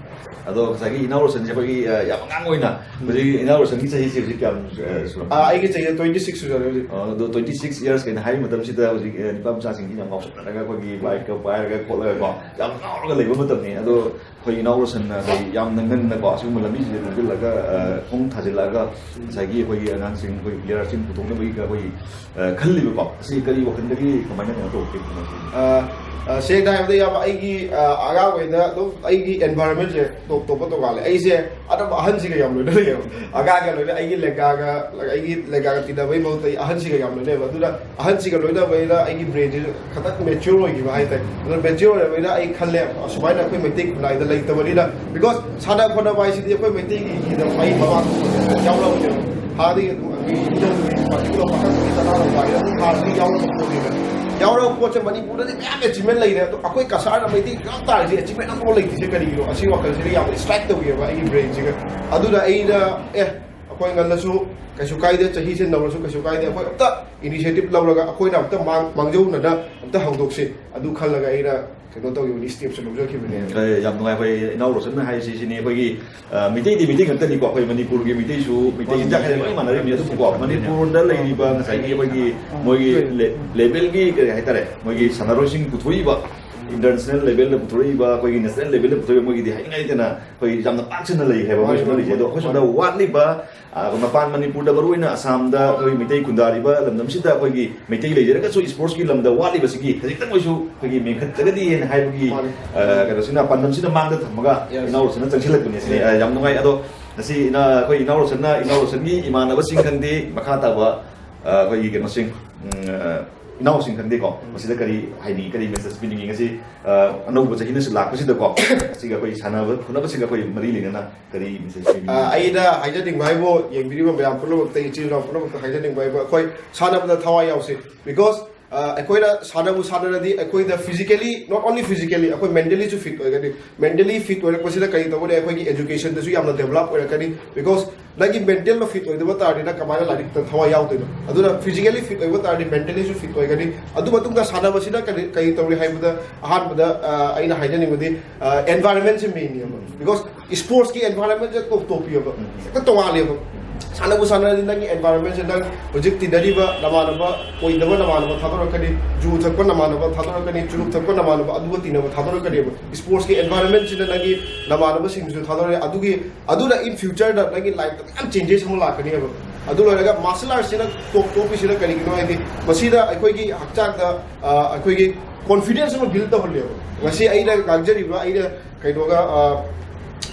ꯑꯗꯣ ꯉꯁꯥꯏꯒꯤ ꯏꯅꯥꯎ ꯔꯣꯁꯟꯁꯦ ꯑꯩꯈꯣꯏꯒꯤ, ꯑ, ꯌꯥꯝ ꯑꯉꯥꯡ ꯑꯣꯏꯅ, ꯍꯧꯖꯤꯛ ꯏꯅꯥꯎ ꯔꯣꯁꯟꯒꯤ ꯆꯍꯤꯁꯦ ꯍꯧꯖꯤꯛ ꯀꯌꯥꯝ, ꯑ, ꯁꯨꯔꯝꯃꯅꯤ? ꯑ, ꯑꯩꯒꯤ ꯆꯍꯤ ꯇ꯭ꯋꯦꯟꯇꯤ ꯁꯨꯖꯔꯦ ꯍꯧꯖꯤꯛ꯫ ꯑꯗꯣ twenty six years ꯀꯩꯅ ꯍꯥꯏꯕ ꯃꯇꯝꯁꯤꯗ ꯍꯧꯖꯤꯛ ꯅꯤꯄꯥ ꯃꯆꯥꯁꯤꯡꯁꯤ ꯌꯥꯝ ꯉꯥꯎꯁꯟꯅꯔꯒ ꯑꯩꯈꯣꯏꯒꯤ ꯕꯥꯏꯛꯀ ꯄꯥꯏꯔꯒ ꯈꯣꯠꯂꯒꯀꯣ ꯌꯥꯝ ꯉꯥꯎꯔꯒ ꯂꯩꯕ ꯃꯇꯝꯅꯤ꯫ ꯑꯗꯣ ꯑꯩꯈꯣꯏ ꯏꯅꯥꯎ ꯔꯣꯁꯟꯅ ꯑꯩꯈꯣꯏ ꯌꯥꯝꯅ ꯉꯟꯅꯀꯣ ꯑꯁꯤꯒꯨꯝꯕ ꯂꯝꯕꯤꯁꯤꯗ ꯊꯧꯖꯤꯜꯂꯒ ꯈꯣꯡ ꯊꯥꯖꯤꯜꯂꯛꯑꯒ ꯉꯁꯥꯏꯒꯤ ꯑꯩꯈꯣꯏꯒꯤ ꯑꯉꯥꯡꯁꯤꯡ ꯑꯩꯈꯣꯏ ꯄ꯭ꯂꯦꯌꯔꯁꯤꯡ ꯄꯨꯊꯣꯛꯅꯕꯒꯤ ꯑꯩꯈꯣꯏ ꯈꯜꯂꯤꯕꯀꯣ ꯑꯁꯤ ꯀꯔꯤ ꯋꯥꯈꯜꯗꯒꯤ ꯀꯃꯥꯏꯅ ꯀꯩꯅꯣ ꯇꯧꯔꯛꯀꯦ? ꯁꯦꯡꯅ ꯍꯥꯏꯔꯕꯗ ꯏꯌꯥꯝꯕ ꯑꯩꯒꯤ ꯑꯉꯥꯡ ꯑꯣꯏꯅ ꯑꯗꯨꯝ ꯑꯩꯒꯤ ꯑꯦꯟꯚꯥꯏꯔꯣꯟꯃꯦꯟꯁꯦ ꯇꯣꯞ ꯇꯣꯞꯄ ꯇꯣꯉꯥꯜꯂꯦ꯫ ꯑꯩꯁꯦ ꯑꯗꯨꯝ ꯑꯍꯟꯁꯤꯒ ꯌꯥꯝ ꯂꯣꯏꯅ ꯂꯩꯌꯦꯕ꯫ ꯑꯉꯥꯡꯒ ꯂꯣꯏꯅ ꯑꯩꯒꯤ ꯂꯦꯡꯒꯥꯒ ꯑꯩꯒꯤ ꯂꯦꯡꯒꯥꯒ ꯇꯤꯟꯅꯕꯒꯤ ꯃꯍꯨꯠꯇ ꯑꯩ ꯑꯍꯟꯁꯤꯒ ꯌꯥꯝ ꯂꯣꯏꯅꯩꯕ꯫ ꯑꯗꯨꯅ ꯑꯍꯟꯁꯤꯒ ꯂꯣꯏꯅꯕꯅꯤꯅ ꯑꯩꯒꯤ ꯕ꯭ꯔꯦꯟꯁꯦ ꯈꯇꯪ ꯃꯦꯆ꯭ꯌꯣꯔ ꯑꯣꯏꯈꯤꯕ ꯍꯥꯏꯇꯥꯔꯦ꯫ ꯑꯗꯨꯅ ꯃꯦꯆ꯭ꯌꯣꯔ ꯑꯣꯏꯔꯕꯅꯤꯅ ꯑꯩ ꯈꯜꯂꯦ ꯑꯁꯨꯃꯥꯏꯅ ꯑꯩꯈꯣꯏ ꯃꯩꯇꯩ ꯈꯨꯟꯅꯥꯏꯗ ꯂꯩꯇꯕꯅꯤꯅ, ꯕꯤꯀꯣꯁ ꯁꯥꯟꯅ ꯈꯣꯠꯅꯕ ꯍꯥꯏꯁꯤꯗꯤ ꯑꯩꯈꯣꯏ ꯃꯩꯇꯩꯒꯤ ꯍꯤꯗ ꯃꯍꯩ ꯃꯃꯥꯡ ꯌꯥꯎꯔꯕꯅꯦꯕ꯫ ꯍꯥꯟꯅꯗꯒꯤ ꯑꯗꯨꯝ ꯑꯩꯈꯣꯏ ꯏꯅꯧꯒꯤ ꯄꯥꯔꯇꯤꯀꯨꯂꯔ ꯄꯥꯈꯪ ꯅꯨꯄꯤ ꯇꯔꯥꯃꯨꯛ ꯄꯥꯏꯔꯦ ꯑꯗꯨꯝ ꯍꯥꯟꯅꯗꯒꯤ ꯌꯥꯎꯔꯕ ꯄꯣꯠꯅꯦꯕ꯫ ꯌꯥꯎꯔꯕ ꯄꯣꯠꯁꯦ ꯃꯅꯤꯄꯨꯔꯗꯗꯤ ꯃꯌꯥꯝ ꯑꯦꯆꯤꯞꯃꯦꯟ ꯂꯩꯔꯦ꯫ ꯑꯗꯣ ꯑꯩꯈꯣꯏ ꯀꯁꯥꯔꯗ ꯃꯩꯇꯩ ꯌꯥꯎ ꯇꯥꯔꯗꯤ ꯑꯦꯆꯤꯞꯃꯦꯟ ꯑꯃꯐꯥꯎ ꯂꯩꯇ꯭ꯔꯤꯁꯦ ꯀꯔꯤꯒꯤꯅꯣ? ꯑꯁꯤ ꯋꯥꯈꯜꯁꯤꯅ ꯌꯥꯝꯅ ꯁ꯭ꯇ꯭ꯔꯥꯏꯛ ꯇꯧꯈꯤꯑꯕ ꯑꯩꯒꯤ ꯕ꯭ꯔꯦꯟꯁꯤꯒ꯫ ꯑꯗꯨꯅ ꯑꯩꯅ ꯑꯦ ꯑꯩꯈꯣꯏ ꯉꯜꯂꯁꯨ ꯀꯩꯁꯨ ꯀꯥꯏꯗꯦ, ꯆꯍꯤꯁꯦ ꯅꯧꯔꯁꯨ ꯀꯩꯁꯨ ꯀꯥꯏꯗꯦ, ꯑꯩꯈꯣꯏ ꯑꯝꯇ ꯏꯅꯤꯁꯤꯌꯦꯇꯤꯚ ꯂꯧꯔꯒ ꯑꯩꯈꯣꯏꯅ ꯑꯝꯇ ꯃꯥꯡ ꯃꯥꯡꯖꯧꯅꯅ ꯑꯝꯇ ꯍꯧꯗꯣꯛꯁꯤ꯫ ꯑꯗꯨ ꯈꯜꯂꯒ ꯑꯩꯅ ꯀꯩꯅꯣ ꯇꯧꯈꯤꯕꯅꯤ, ꯁ꯭ꯇꯦꯞꯁꯦ ꯂꯧꯖꯈꯤꯕꯅꯦ꯫ ꯌꯥꯝ ꯅꯨꯡꯉꯥꯏ꯫ ꯑꯩꯈꯣꯏ ꯏꯅꯥꯎ ꯔꯣꯁꯟꯅ ꯍꯥꯏꯔꯤꯁꯤ ꯁꯤꯅꯤ, ꯑꯩꯈꯣꯏꯒꯤ ꯃꯤꯇꯩꯗꯤ ꯃꯤꯇꯩ ꯉꯥꯛꯇꯅꯤꯀꯣ꯫ ꯑꯩꯈꯣꯏ ꯃꯅꯤꯄꯨꯔꯒꯤ ꯃꯤꯇꯩꯁꯨ ꯃꯤꯇꯩ ꯆꯤꯟꯖꯥꯛ ꯍꯥꯏꯗꯤ ꯂꯣꯏ ꯃꯥꯟꯅꯔꯤꯕꯅꯤ꯫ ꯑꯗꯨꯕꯨꯀꯣ ꯃꯅꯤꯄꯨꯔꯗ ꯂꯩꯔꯤꯕ ꯉꯁꯥꯏꯒꯤ ꯑꯩꯈꯣꯏꯒꯤ ꯃꯣꯏꯒꯤ ꯂꯦꯚꯦꯜꯒꯤ ꯀꯔꯤ ꯍꯥꯏꯇꯥꯔꯦ, ꯃꯣꯏꯒꯤ ꯁꯥꯟꯅꯔꯣꯏꯁꯤꯡ ꯄꯨꯊꯣꯛꯏꯕ, ꯏꯟꯇꯔꯅꯦꯁꯅꯦꯜ ꯂꯦꯚꯦꯜꯗ ꯄꯨꯊꯣꯔꯛꯏꯕ, ꯑꯩꯈꯣꯏꯒꯤ ꯅꯦꯁꯅꯦꯜ ꯂꯦꯚꯦꯜꯗ ꯄꯨꯊꯣꯔꯛꯏꯕ, ꯃꯣꯏꯒꯤꯗꯤ ꯍꯥꯏꯅꯤꯡꯉꯥꯏ ꯂꯩꯇꯅ ꯑꯩꯈꯣꯏ ꯌꯥꯝꯅ ꯄꯥꯛ ꯁꯟꯅ ꯂꯩ ꯍꯥꯏꯕ꯫ ꯑꯩꯈꯣꯏ ꯁꯣꯝꯗ ꯂꯩꯖꯩ꯫ ꯑꯗꯣ ꯑꯩꯈꯣꯏ ꯁꯣꯝꯗ ꯋꯥꯠꯂꯤꯕ ꯃꯄꯥꯟ ꯃꯅꯤꯄꯨꯔꯗ, ꯃꯔꯨꯑꯣꯏꯅ ꯑꯁꯥꯝꯗ ꯑꯩꯈꯣꯏ ꯃꯤꯇꯩ ꯈꯨꯟꯗꯥꯔꯤꯕ ꯂꯝꯗꯝꯁꯤꯗ ꯑꯩꯈꯣꯏꯒꯤ ꯃꯤꯇꯩ ꯂꯩꯖꯔꯒꯁꯨ ꯏꯁꯄꯣꯔꯠꯁꯀꯤ ꯂꯝꯗ ꯋꯥꯠꯂꯤꯕꯁꯤꯒꯤ ꯈꯖꯤꯛꯇꯪ ꯑꯣꯏꯁꯨ ꯑꯩꯈꯣꯏꯒꯤ ꯃꯦꯟꯈꯠꯇ꯭ꯔꯒꯗꯤ ꯍꯥꯏꯅ ꯍꯥꯏꯕꯒꯤ ꯀꯩꯅꯣꯁꯤꯅ, ꯄꯥꯟꯗꯝꯁꯤꯅ ꯃꯥꯡꯗ ꯊꯝꯃꯒ ꯏꯅꯥꯎꯁꯤꯅ ꯆꯪꯁꯤꯜꯂꯛꯄꯅꯦ ꯁꯤꯅꯤ꯫ ꯌꯥꯝ ꯅꯨꯡꯉꯥꯏ꯫ ꯑꯗꯣ ꯉꯁꯤ ꯏꯅꯥ ꯑꯩꯈꯣꯏ ꯏꯅꯥꯎ ꯔꯣꯁꯟꯅ, ꯏꯅꯥꯎ ꯔꯣꯁꯟꯒꯤ ꯏꯃꯥꯟꯅꯕꯁꯤꯡ ꯈꯪꯗꯦ, ꯃꯈꯥ ꯇꯥꯕ ꯑꯩꯈꯣꯏꯒꯤ ꯀꯩꯅꯣꯁꯤꯡ, ꯏꯅꯥꯎꯁꯤꯡ ꯈꯪꯗꯦꯀꯣ, ꯃꯁꯤꯗ ꯀꯔꯤ ꯍꯥꯏꯅꯤꯡꯉꯤ, ꯀꯔꯤ ꯃꯦꯁꯦꯖ ꯄꯤꯅꯤꯡꯉꯤ? ꯉꯁꯤ ꯑꯅꯧꯕ ꯆꯍꯤꯅꯁꯨ ꯂꯥꯛꯄꯁꯤꯗꯀꯣ, ꯑꯁꯤꯒ ꯑꯩꯈꯣꯏ ꯁꯥꯟꯅꯕ ꯈꯣꯠꯅꯕꯁꯤꯒ ꯑꯩꯈꯣꯏ ꯃꯔꯤ ꯂꯩꯅꯅ ꯀꯔꯤ ꯃꯦꯁꯦꯖ ꯄꯤꯅꯤꯡꯉꯤ? ꯑꯩꯅ ꯍꯥꯏꯖꯅꯤꯡꯕ ꯍꯥꯏꯕꯨ, ꯌꯦꯡꯕꯤꯔꯤꯕ ꯃꯌꯥꯝ ꯄꯨꯝꯅꯃꯛꯇ, ꯏꯆꯤꯜ ꯏꯅꯥꯎ ꯄꯨꯝꯅꯃꯛꯇ ꯍꯥꯏꯖꯅꯤꯡꯕ ꯍꯥꯏꯕꯨ, ꯑꯩꯈꯣꯏ ꯁꯥꯟꯅꯕꯗ ꯊꯋꯥꯏ ꯌꯥꯎꯁꯤ꯫ ꯕꯤꯀꯣꯁ ꯑꯩꯈꯣꯏꯅ ꯁꯥꯟꯅꯕꯨ ꯁꯥꯟꯅꯔꯗꯤ ꯑꯩꯈꯣꯏꯗ ꯐꯤꯖꯤꯀꯦꯂꯤ, ꯅꯣꯠ ꯑꯣꯟꯂꯤ ꯐꯤꯖꯤꯀꯦꯂꯤ, ꯑꯩꯈꯣꯏ ꯃꯦꯟꯇꯦꯂꯤꯁꯨ ꯐꯤꯠ ꯑꯣꯏꯒꯅꯤ꯫ ꯃꯦꯟꯇꯦꯂꯤ ꯐꯤꯠ ꯑꯣꯏꯔꯛꯄꯁꯤꯅ ꯀꯔꯤ ꯇꯧꯒꯅꯤ? ꯑꯩꯈꯣꯏꯒꯤ ꯑꯦꯖꯨꯀꯦꯁꯟꯗꯁꯨ ꯌꯥꯝꯅ ꯗꯦꯕꯂꯞ ꯑꯣꯏꯔꯛꯀꯅꯤ꯫ ꯕꯤꯀꯣꯁ ꯅꯪꯒꯤ ꯃꯦꯟꯇꯦꯜꯗꯣ ꯐꯤꯠ ꯑꯣꯏꯗꯕ ꯇꯥꯔꯗꯤ ꯅꯪ ꯀꯃꯥꯏꯅ ꯂꯥꯏꯔꯤꯛꯇ ꯊꯋꯥꯏ ꯌꯥꯎꯗꯣꯏꯅꯣ? ꯑꯗꯨꯅ ꯐꯤꯖꯤꯀꯦꯂꯤ ꯐꯤꯠ ꯑꯣꯏꯕ ꯇꯥꯔꯗꯤ ꯃꯦꯟꯇꯦꯂꯤꯁꯨ ꯐꯤꯠ ꯑꯣꯏꯒꯅꯤ꯫ ꯑꯗꯨ ꯃꯇꯨꯡꯗ ꯁꯥꯟꯅꯕꯁꯤꯅ ꯀꯔꯤ ꯀꯔꯤ ꯇꯧꯔꯤ ꯍꯥꯏꯕꯗ, ꯑꯍꯥꯟꯕꯗ ꯑꯩꯅ ꯍꯥꯏꯖꯅꯤꯡꯕꯗꯤ ꯑꯦꯟꯚꯥꯏꯔꯟꯃꯦꯟꯁꯦ ꯃꯦꯟꯅꯦꯕ꯫ ꯕꯤꯀꯣꯁ ꯏꯁꯄꯣꯔꯠꯁꯀꯤ ꯑꯦꯟꯚꯥꯏꯔꯟꯃꯦꯟꯁꯦ ꯇꯣꯞ ꯇꯣꯞꯄꯤꯑꯕ, ꯍꯦꯛꯇ ꯇꯣꯉꯥꯜꯂꯦꯕ꯫ ꯁꯥꯟꯅꯕ ꯁꯥꯟꯅꯔꯗꯤ ꯅꯪꯒꯤ environment ꯁꯦ, ꯅꯪ ꯍꯧꯖꯤꯛ ꯇꯤꯟꯅꯔꯤꯕ ꯅꯃꯥꯟꯅꯕ, ꯑꯣꯏꯗꯕ ꯅꯃꯥꯟꯅꯕ ꯊꯥꯗꯣꯔꯛꯀꯅꯤ, ꯖꯨ ꯊꯛꯄ ꯅꯃꯥꯟꯅꯕ ꯊꯥꯗꯣꯔꯛꯀꯅꯤ, ꯆꯨꯔꯨꯞ ꯊꯛꯄ ꯅꯃꯥꯟꯅꯕ, ꯑꯗꯨꯒ ꯇꯤꯟꯅꯕ ꯊꯥꯗꯣꯔꯛꯀꯅꯦꯕ꯫ Sports ꯀꯤ environment ꯁꯤꯅ ꯅꯪꯒꯤ ꯅꯃꯥꯟꯅꯕꯁꯤꯡꯁꯨ ꯊꯥꯗꯣꯔꯛꯑꯦ꯫ ꯑꯗꯨꯒꯤ, ꯑꯗꯨꯅ in future ꯗ ꯅꯪꯒꯤ life ꯇ ꯃꯌꯥꯝ changes ꯑꯃ ꯂꯥꯛꯀꯅꯦꯕ꯫ ꯑꯗꯨ ꯂꯣꯏꯔꯒ martial arts ꯁꯤꯅ top ꯇꯣꯞꯄꯤꯁꯤꯅ ꯀꯔꯤꯒꯤꯅꯣ ꯍꯥꯏꯗꯤ, ꯃꯁꯤꯗ ꯑꯩꯈꯣꯏꯒꯤ ꯍꯛꯆꯥꯡꯗ, ꯑ, ꯑꯩꯈꯣꯏꯒꯤ confidence ꯑꯃ build ꯇꯧꯍꯜꯂꯦꯕ꯫ ꯉꯁꯤ ꯑꯩꯅ ꯉꯥꯡꯖꯔꯤꯕ, ꯑꯩꯅ ꯀꯩꯅꯣꯒ, ꯑ,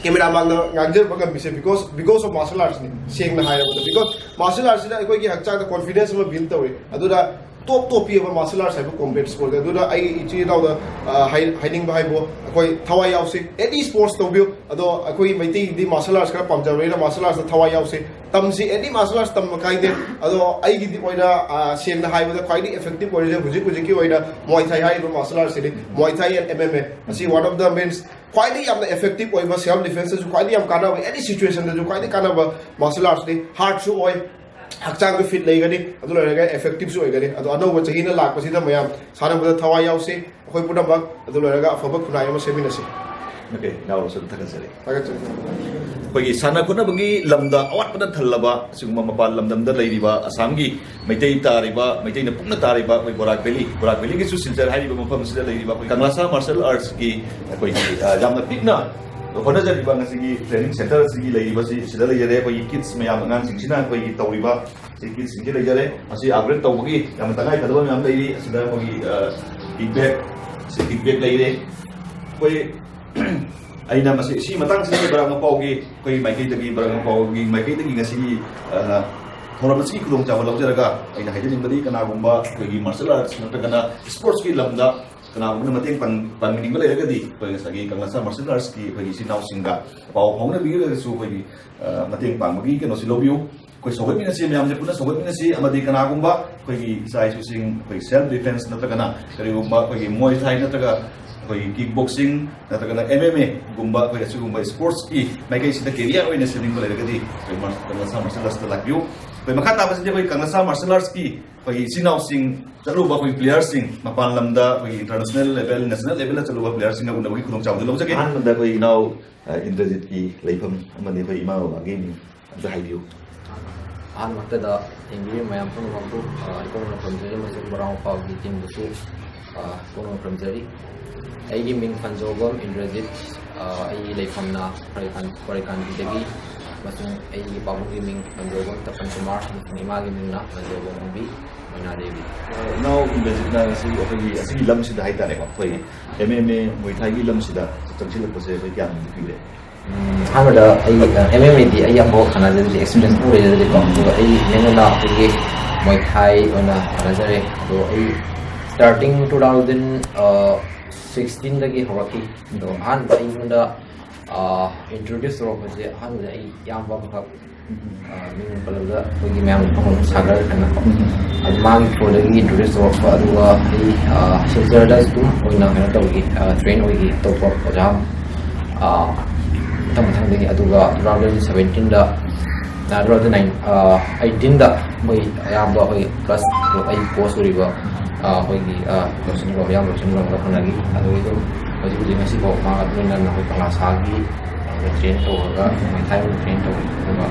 camera ꯃꯥꯡꯗ ꯉꯥꯡꯖꯕ ꯉꯝꯃꯤꯁꯦ because, because of martial arts ꯅꯤ, ꯁꯦꯡꯅ ꯍꯥꯏꯔꯕꯗ꯫ Because martial arts ꯁꯤꯅ ꯑꯩꯈꯣꯏꯒꯤ ꯍꯛꯆꯥꯡꯗ confidence ꯑꯃ build ꯇꯧꯋꯤ꯫ ꯑꯗꯨꯅ top ꯇꯣꯞꯄꯤꯕ martial arts ꯍꯥꯏꯕ combat sport꯫ ꯑꯗꯨꯅ ꯑꯩ ꯏꯆꯤꯜ ꯏꯅꯥꯎꯗ, ꯑ, ꯍꯥꯏ-, ꯍꯥꯏꯅꯤꯡꯕ ꯍꯥꯏꯕꯨ, ꯑꯩꯈꯣꯏ ꯊꯋꯥꯏ ꯌꯥꯎꯁꯤ, any sports ꯇꯧꯕꯤꯌꯨ꯫ ꯑꯗꯣ ꯑꯩꯈꯣꯏ ꯃꯩꯇꯩꯒꯤꯗꯤ martial arts ꯈꯔ ꯄꯥꯝꯖꯕꯅꯤꯅ martial arts ꯇ ꯊꯋꯥꯏ ꯌꯥꯎꯁꯤ꯫ ꯇꯝꯁꯤ, any martial arts ꯇꯝꯕ ꯀꯥꯏꯗꯦ꯫ ꯑꯗꯣ ꯑꯩꯒꯤꯗꯤ ꯑꯣꯏꯅ, ꯑ, ꯁꯦꯡꯅ ꯍꯥꯏꯕꯗ ꯈ꯭ꯋꯥꯏꯗꯒꯤ effective ꯑꯣꯏꯔꯤꯁꯦ ꯍꯧꯖꯤꯛ ꯍꯧꯖꯤꯛꯀꯤ ꯑꯣꯏꯅ Muay Thai ꯍꯥꯏꯔꯤꯕ martial arts ꯁꯤꯅꯤ꯫ Muay Thai and M M A ꯑꯁꯤ one of the main, ꯈ꯭ꯋꯥꯏꯗꯒꯤ ꯌꯥꯝꯅ effective ꯑꯣꯏꯕ, self defense ꯇꯁꯨ ꯈ꯭ꯋꯥꯏꯗꯒꯤ ꯌꯥꯝ ꯀꯥꯟꯅꯕ, any situation ꯗꯁꯨ ꯈ꯭ꯋꯥꯏꯗꯒꯤ ꯀꯥꯟꯅꯕ martial arts ꯅꯤ꯫ Hard ꯁꯨ ꯑꯣꯏ, ꯍꯛꯆꯥꯡꯁꯨ fit ꯂꯩꯒꯅꯤ, ꯑꯗꯨ ꯂꯣꯏꯔꯒ effective ꯁꯨ ꯑꯣꯏꯒꯅꯤ꯫ ꯑꯗꯣ ꯑꯅꯧꯕ ꯆꯍꯤꯅ ꯂꯥꯛꯄꯁꯤꯗ ꯃꯌꯥꯝ ꯁꯥꯟꯅꯕꯗ ꯊꯋꯥꯏ ꯌꯥꯎꯁꯤ꯫ ꯑꯩꯈꯣꯏ ꯄꯨꯝꯅꯃꯛ ꯑꯗꯨ ꯂꯣꯏꯔꯒ ꯑꯐꯕ ꯈꯨꯟꯅꯥꯏ ꯑꯃ ꯁꯦꯝꯃꯤꯟꯅꯁꯤ꯫ ꯑꯣꯀꯦ, ꯏꯅꯥꯎ ꯔꯣꯁꯟ, ꯊꯥꯒꯠꯆꯔꯤ꯫ ꯊꯥꯒꯠꯆꯔꯤ꯫ ꯑꯩꯈꯣꯏꯒꯤ ꯁꯥꯟꯅ ꯈꯣꯠꯅꯕꯒꯤ ꯂꯝꯗ ꯑꯋꯥꯠꯄꯅ ꯊꯜꯂꯕ ꯑꯁꯤꯒꯨꯝꯕ ꯃꯄꯥꯟ ꯂꯝꯗꯝꯗ ꯂꯩꯔꯤꯕ ꯑꯁꯥꯝꯒꯤ ꯃꯩꯇꯩ ꯇꯥꯔꯤꯕ, ꯃꯩꯇꯩꯅ ꯄꯨꯟꯅ ꯇꯥꯔꯤꯕ ꯑꯩꯈꯣꯏ ꯕꯣꯔꯥꯛ ꯚꯦꯂꯤ, ꯕꯣꯔꯥꯛ ꯚꯦꯂꯤꯒꯤꯁꯨ ꯁꯤꯜꯆꯔ ꯍꯥꯏꯔꯤꯕ ꯃꯐꯝ ꯑꯁꯤꯗ ꯂꯩꯔꯤꯕ ꯑꯩꯈꯣꯏ ꯀꯪꯂꯥꯁꯥ martial arts ꯀꯤ ꯑꯩꯈꯣꯏꯒꯤ, ꯑ, ꯌꯥꯝꯅ ꯄꯤꯛꯅ ꯍꯣꯠꯅꯖꯔꯤꯕ ꯉꯁꯤꯒꯤ training center ꯑꯁꯤꯒꯤ ꯂꯩꯔꯤꯕꯁꯤ ꯁꯤꯗ ꯂꯩꯖꯔꯦ꯫ ꯑꯩꯈꯣꯏꯒꯤ kids ꯃꯌꯥꯝ, ꯑꯉꯥꯡꯁꯤꯡꯁꯤꯅ ꯑꯩꯈꯣꯏꯒꯤ ꯇꯧꯔꯤꯕ ꯁꯤ kids ꯁꯤꯡꯁꯤ ꯂꯩꯖꯔꯦ꯫ ꯃꯁꯤ upgrade ꯇꯧꯕꯒꯤ ꯌꯥꯝꯅ ꯇꯉꯥꯏ ꯐꯗꯕ ꯃꯌꯥꯝ ꯂꯩꯔꯤ꯫ ꯑꯁꯤꯗ ꯑꯩꯈꯣꯏꯒꯤ, ꯑ, kick back, ꯁꯤ kick back ꯂꯩꯔꯦ꯫ ꯑꯩꯈꯣꯏ ꯑꯩꯅ ꯃꯁꯤ, ꯁꯤ ꯃꯇꯥꯡꯁꯤꯗ ꯕꯔꯥꯛ ꯃꯄꯥꯎꯒꯤ, ꯑꯩꯈꯣꯏꯒꯤ ꯃꯥꯏꯀꯩꯗꯒꯤ, ꯕꯔꯥꯛ ꯃꯄꯥꯎꯒꯤ ꯃꯥꯏꯀꯩꯗꯒꯤ ꯉꯁꯤꯒꯤ, ꯑ, ꯊꯧꯔꯝ ꯑꯁꯤꯒꯤ ꯈꯨꯗꯣꯡꯆꯥꯕ ꯂꯧꯖꯔꯒ ꯑꯩꯅ ꯍꯥꯏꯖꯅꯤꯡꯕꯗꯤ, ꯀꯅꯥꯒꯨꯝꯕ ꯑꯩꯈꯣꯏꯒꯤ martial arts ꯅꯠꯇ꯭ꯔꯒꯅ sports ꯀꯤ ꯂꯝꯗ ꯀꯅꯥꯒꯨꯝꯕꯅ ꯃꯇꯦꯡ ꯄꯥꯡ-, ꯄꯥꯡꯕꯤꯅꯤꯡꯕ ꯂꯩꯔꯒꯗꯤ, ꯑꯩꯈꯣꯏ ꯉꯁꯥꯏꯒꯤ ꯀꯪꯂꯥꯁꯥ martial arts ꯀꯤ ꯑꯩꯈꯣꯏꯒꯤ ꯏꯆꯤꯟ ꯏꯅꯥꯎꯁꯤꯡꯒ ꯄꯥꯎ ꯐꯥꯎꯅꯕꯤꯔꯒꯁꯨ ꯑꯩꯈꯣꯏꯒꯤ, ꯑ, ꯃꯇꯦꯡ ꯄꯥꯡꯕꯒꯤ ꯀꯩꯅꯣꯁꯤ ꯂꯧꯕꯤꯌꯨ꯫ ꯑꯩꯈꯣꯏ ꯁꯧꯒꯠꯃꯤꯟꯅꯁꯤ, ꯃꯌꯥꯝꯁꯦ ꯄꯨꯟꯅ ꯁꯧꯒꯠꯃꯤꯟꯅꯁꯤ꯫ ꯑꯃꯗꯤ ꯀꯅꯥꯒꯨꯝꯕ ꯑꯩꯈꯣꯏꯒꯤ ꯏꯆꯥ ꯏꯁꯨꯁꯤꯡ ꯑꯩꯈꯣꯏ self defense ꯅꯠꯇ꯭ꯔꯒꯅ ꯀꯔꯤꯒꯨꯝꯕ ꯑꯩꯈꯣꯏꯒꯤ Muay Thai ꯅꯠꯇ꯭ꯔꯒ ꯑꯩꯈꯣꯏꯒꯤ kick boxing ꯅꯠꯇ꯭ꯔꯒꯅ M M A ꯒꯨꯝꯕ, ꯑꯩꯈꯣꯏ ꯑꯁꯤꯒꯨꯝꯕ sports ꯀꯤ ꯃꯥꯏꯀꯩꯁꯤꯗ career ꯑꯣꯏꯅ ꯁꯦꯝꯅꯤꯡꯕ ꯂꯩꯔꯒꯗꯤ ꯑꯩꯈꯣꯏ ꯃꯥꯔ-, ꯀꯪꯂꯥꯁꯥ martial arts ꯇ ꯂꯥꯛꯄꯤꯌꯨ꯫ ꯑꯩꯈꯣꯏ ꯃꯈꯥ ꯇꯥꯕꯁꯤꯗꯤ ꯑꯩꯈꯣꯏ ꯀꯪꯂꯥꯁꯥ martial arts ꯀꯤ ꯑꯩꯈꯣꯏꯒꯤ ꯏꯆꯤꯟ ꯏꯅꯥꯎꯁꯤꯡ ꯆꯠꯂꯨꯕ ꯑꯩꯈꯣꯏꯒꯤ player ꯁꯤꯡ, ꯃꯄꯥꯟ ꯂꯝꯗ ꯑꯩꯈꯣꯏꯒꯤ international level, national level ꯗ ꯆꯠꯂꯨꯕ player ꯁꯤꯡꯒ ꯎꯅꯕꯒꯤ ꯈꯨꯗꯣꯡꯆꯥꯕꯗꯨ ꯂꯧꯖꯒꯦ꯫ ꯑꯍꯥꯟꯕꯗ ꯑꯩꯈꯣꯏ ꯏꯅꯥꯎ, ꯑ, ꯏꯟꯗ꯭ꯔꯖꯤꯠꯀꯤ ꯂꯩꯐꯝ ꯑꯃꯗꯤ ꯑꯩꯈꯣꯏ ꯏꯃꯥ ꯕꯕꯥꯒꯤ ꯃꯤꯡ ꯑꯝꯇ ꯍꯥꯏꯕꯤꯌꯨ꯫ ꯑꯍꯥꯟꯕꯃꯛꯇꯗ ꯌꯦꯡꯕꯤꯔꯤꯕ ꯃꯌꯥꯝ ꯄꯨꯝꯅꯃꯛꯄꯨ, ꯑ, ꯏꯀꯣꯛꯅ ꯈꯨꯔꯨꯝꯖꯔꯤ, ꯑꯃꯁꯨꯡ ꯕꯣꯔꯥ ꯃꯄꯥꯒꯤ ꯇꯤꯝꯗꯁꯨ, ꯑ, ꯏꯀꯣꯛꯅ ꯈꯨꯔꯨꯝꯖꯔꯤ꯫ ꯑꯩꯒꯤ ꯃꯤꯡ ꯄꯟꯖꯧꯕꯝ ꯏꯟꯗ꯭ꯔꯖꯤꯠ, ꯑ, ꯑꯩꯒꯤ ꯂꯩꯐꯝꯅ ꯈꯣꯔꯩꯀꯥꯟ-, ꯈꯣꯔꯩꯀꯥꯟꯕꯤꯗꯒꯤ, ꯑꯃꯁꯨꯡ ꯑꯩꯒꯤ ꯄꯥꯕꯨꯡꯒꯤ ꯃꯤꯡ ꯄꯟꯖꯧꯕꯝ ꯇꯄꯟ ꯀꯨꯃꯥꯔ, ꯑꯃꯁꯨꯡ ꯏꯃꯥꯒꯤ ꯃꯤꯡꯅ ꯄꯟꯖꯧꯕꯝ ꯑꯣꯡꯕꯤ ꯃꯣꯏꯅꯥ ꯗꯦꯕꯤ꯫ ꯏꯅꯥꯎ ꯏꯟꯗ꯭ꯔꯖꯤꯠꯅ ꯉꯁꯤ ꯑꯩꯈꯣꯏꯒꯤ ꯑꯁꯤꯒꯤ ꯂꯝꯁꯤꯗ ꯍꯥꯏꯇꯥꯔꯦꯀꯣ, ꯑꯩꯈꯣꯏ ꯑꯦꯝ ꯑꯦꯝ ꯑꯦ ꯃꯨꯏ ꯊꯥꯏꯒꯤ ꯂꯝꯁꯤꯗ ꯆꯪꯁꯤꯜꯂꯛꯄꯁꯦ ꯑꯩꯈꯣꯏ ꯀꯌꯥꯝꯗꯤ ꯀꯨꯏꯔꯦ? ꯎꯝ, ꯑꯍꯥꯟꯕꯗ ꯑꯩ, ꯑ, ꯑꯦꯝ ꯑꯦꯝ ꯑꯦꯗꯤ ꯑꯩ ꯑꯃꯐꯥꯎ ꯁꯥꯟꯅꯖꯗ꯭ꯔꯤ, ꯑꯦꯛꯁꯄꯤꯔꯤꯌꯦꯟꯁ ꯑꯃꯐꯥꯎ ꯂꯩꯖꯗꯦꯀꯣ꯫ ꯑꯗꯨꯒ ꯑꯩ ꯃꯦꯟ ꯑꯣꯏꯅ ꯑꯩꯈꯣꯏꯒꯤ ꯃꯣꯏ ꯊꯥꯏ ꯑꯣꯏꯅ ꯁꯥꯟꯅꯖꯔꯦ꯫ ꯑꯗꯣ ꯑꯩ ꯁ꯭ꯇꯥꯔꯇꯤꯡ ꯇꯨ ꯊꯥꯎꯖꯟ ꯁꯤꯛꯁꯇꯤꯟꯗꯒꯤ ꯍꯧꯔꯛꯈꯤ꯫ ꯑꯗꯣ ꯑꯍꯥꯟꯕ ꯑꯩꯉꯣꯟꯗ, ꯑ, ꯏꯟꯇ꯭ꯔꯣꯗ꯭ꯌꯨꯁ ꯇꯧꯔꯛꯄꯁꯦ ꯑꯍꯥꯟꯕꯗ ꯑꯩ ꯏꯌꯥꯝꯕ ꯑꯃꯈꯛ, ꯑ, ꯃꯤꯡ ꯄꯜꯂꯕꯗ ꯑꯩꯈꯣꯏꯒꯤ ꯃꯌꯥꯝ ꯈꯪꯕ ꯁꯥꯒꯔ ꯍꯥꯏꯅꯀꯣ꯫ ꯑꯗꯨ ꯃꯥꯒꯤ ꯊ꯭ꯔꯨꯗꯒꯤ ꯏꯟꯇ꯭ꯔꯣꯗ꯭ꯌꯨꯁ ꯇꯧꯔꯛꯄ, ꯑꯗꯨꯒ ꯑꯩ, ꯑ, ꯁꯤꯜꯆꯔꯗ ꯁ꯭ꯀꯨꯜ ꯑꯣꯏꯅ ꯀꯩꯅꯣ ꯇꯧꯈꯤ, ꯑ, ꯇ꯭ꯔꯦꯟ ꯑꯣꯏꯈꯤ ꯑꯇꯣꯞꯄ ꯑꯣꯖꯥ, ꯑ, ꯃꯊꯪ ꯃꯊꯪꯗꯒꯤ꯫ ꯑꯗꯨꯒ ꯇꯨ ꯊꯥꯎꯖꯟ ꯁꯕꯦꯟꯇꯤꯟꯗ, ꯑ, ꯇꯨ ꯊꯥꯎꯖꯟ ꯅꯥꯏꯟ, ꯑ, ꯑꯩꯠꯇꯤꯟꯗ ꯑꯩꯈꯣꯏ ꯑꯌꯥꯝꯕ ꯑꯩꯈꯣꯏ ꯀ꯭ꯂꯥꯁ ꯑꯩ ꯀꯣꯆ ꯑꯣꯏꯔꯤꯕ, ꯑ, ꯑꯩꯈꯣꯏꯒꯤ, ꯑ, ꯂꯧꯁꯤꯟꯈ꯭ꯔꯕ, ꯌꯥꯝ ꯂꯧꯁꯤꯟꯈ꯭ꯔꯕ ꯐꯅꯒꯤ꯫ ꯑꯗꯨꯒꯤ ꯑꯗꯨꯝ ꯍꯧꯖꯤꯛ ꯍꯧꯖꯤꯛ ꯉꯁꯤꯐꯥꯎ ꯃꯥꯒ ꯂꯣꯏꯅꯅ ꯑꯩꯈꯣꯏ ꯀꯪꯂꯥ ꯁꯥꯒꯤ ꯇ꯭ꯔꯦꯟ ꯇꯧꯔꯒ, ꯃꯣꯏ ꯊꯥꯏ ꯇ꯭ꯔꯦꯟ ꯇꯧꯔꯒ ꯑꯗꯨꯒ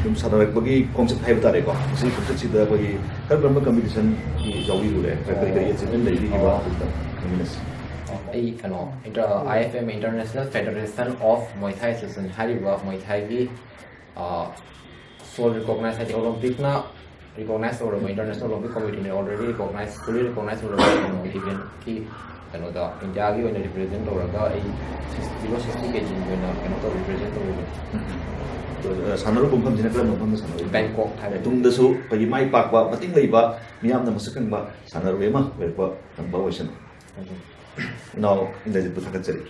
ꯑꯗꯨꯝ ꯁꯥꯟꯅꯔꯛꯄꯒꯤ ꯈꯣꯡꯆꯠ ꯍꯥꯏꯕ ꯇꯥꯔꯦꯀꯣ꯫ ꯉꯁꯤ ꯈꯣꯡꯆꯠꯁꯤꯗ ꯑꯩꯈꯣꯏꯒꯤ ꯀꯔꯝ ꯀꯔꯝꯕ ꯀꯝꯄꯤꯇꯤꯁꯟꯒꯤ ꯌꯥꯎꯕꯤꯔꯨꯔꯦ? ꯀꯔꯤ ꯀꯔꯤ ꯑꯦꯆꯤꯞꯃꯦꯟ ꯂꯩꯕꯤꯈꯤꯕ? ꯑꯣ꯫ ꯑꯗꯨꯝꯇ ꯈꯪꯃꯤꯟꯅꯁꯤ꯫ ꯑꯩ ꯀꯩꯅꯣ, inter-, I F M, International Federation of Muay Thai Association ꯍꯥꯏꯔꯤꯕ ꯃꯣꯏ ꯊꯥꯏꯒꯤ, ꯑ, ꯁꯣꯜ ꯔꯤꯀꯣꯛꯅꯥꯏꯖ ꯍꯥꯏꯗꯤ ꯑꯣꯂꯦꯝꯄꯤꯛꯅ ꯔꯤꯀꯣꯛꯅꯥꯏꯖ ꯇꯧꯔꯕ, ꯏꯟꯇꯔꯅꯦꯁꯅꯦꯜ ꯑꯣꯂꯦꯝꯄꯤꯛ ꯀꯣꯃꯤꯇꯤꯅ ꯑꯣꯜꯔꯦꯗꯤ ꯔꯤꯀꯣꯛꯅꯥꯏꯖ, ꯐꯨꯜꯂꯤ ꯔꯤꯀꯣꯛꯅꯥꯏꯖ ꯇꯧꯔꯕ ꯀꯩꯅꯣ ꯏꯚꯦꯟꯠꯀꯤ ꯀꯩꯅꯣꯗ ꯏꯟꯗꯤꯌꯥꯒꯤ ꯑꯣꯏꯅ ꯔꯤꯄ꯭ꯔꯖꯦꯟ ꯇꯧꯔꯒ ꯑꯩ ꯁꯤꯛꯁ, ꯀꯤꯂꯣ ꯁꯤꯛꯁꯇꯤ ꯀꯦ ꯖꯤꯒꯤ ꯑꯣꯏꯅ ꯀꯩꯅꯣ ꯇꯧꯔꯦ, ꯔꯤꯄ꯭ꯔꯖꯦꯟ ꯇꯧꯔꯤꯕꯅꯤ꯫ ꯑꯗꯣ, ꯑ, ꯁꯥꯟꯅꯔꯨꯕ ꯃꯐꯝꯁꯤꯅ ꯀꯔꯝꯕ ꯃꯐꯝꯗ ꯁꯥꯟꯅꯔꯨꯏ? ꯕꯦꯡꯀꯣꯛ ꯍꯥꯏꯕ꯫ ꯇꯨꯡꯗꯁꯨ ꯑꯩꯈꯣꯏꯒꯤ ꯃꯥꯏ ꯄꯥꯛꯄ, ꯃꯇꯤꯡ ꯂꯩꯕ, ꯃꯤꯌꯥꯝꯅ ꯃꯁꯛ ꯈꯪꯕ ꯁꯥꯟꯅꯔꯣꯏ ꯑꯃ ꯑꯣꯏꯔꯛꯄ ꯉꯝꯕ ꯑꯣꯏꯁꯅꯨ꯫ ꯏꯅꯥꯎ ꯏꯟꯗ꯭ꯔꯖꯤꯠꯄꯨ ꯊꯥꯒꯠꯆꯔꯤ꯫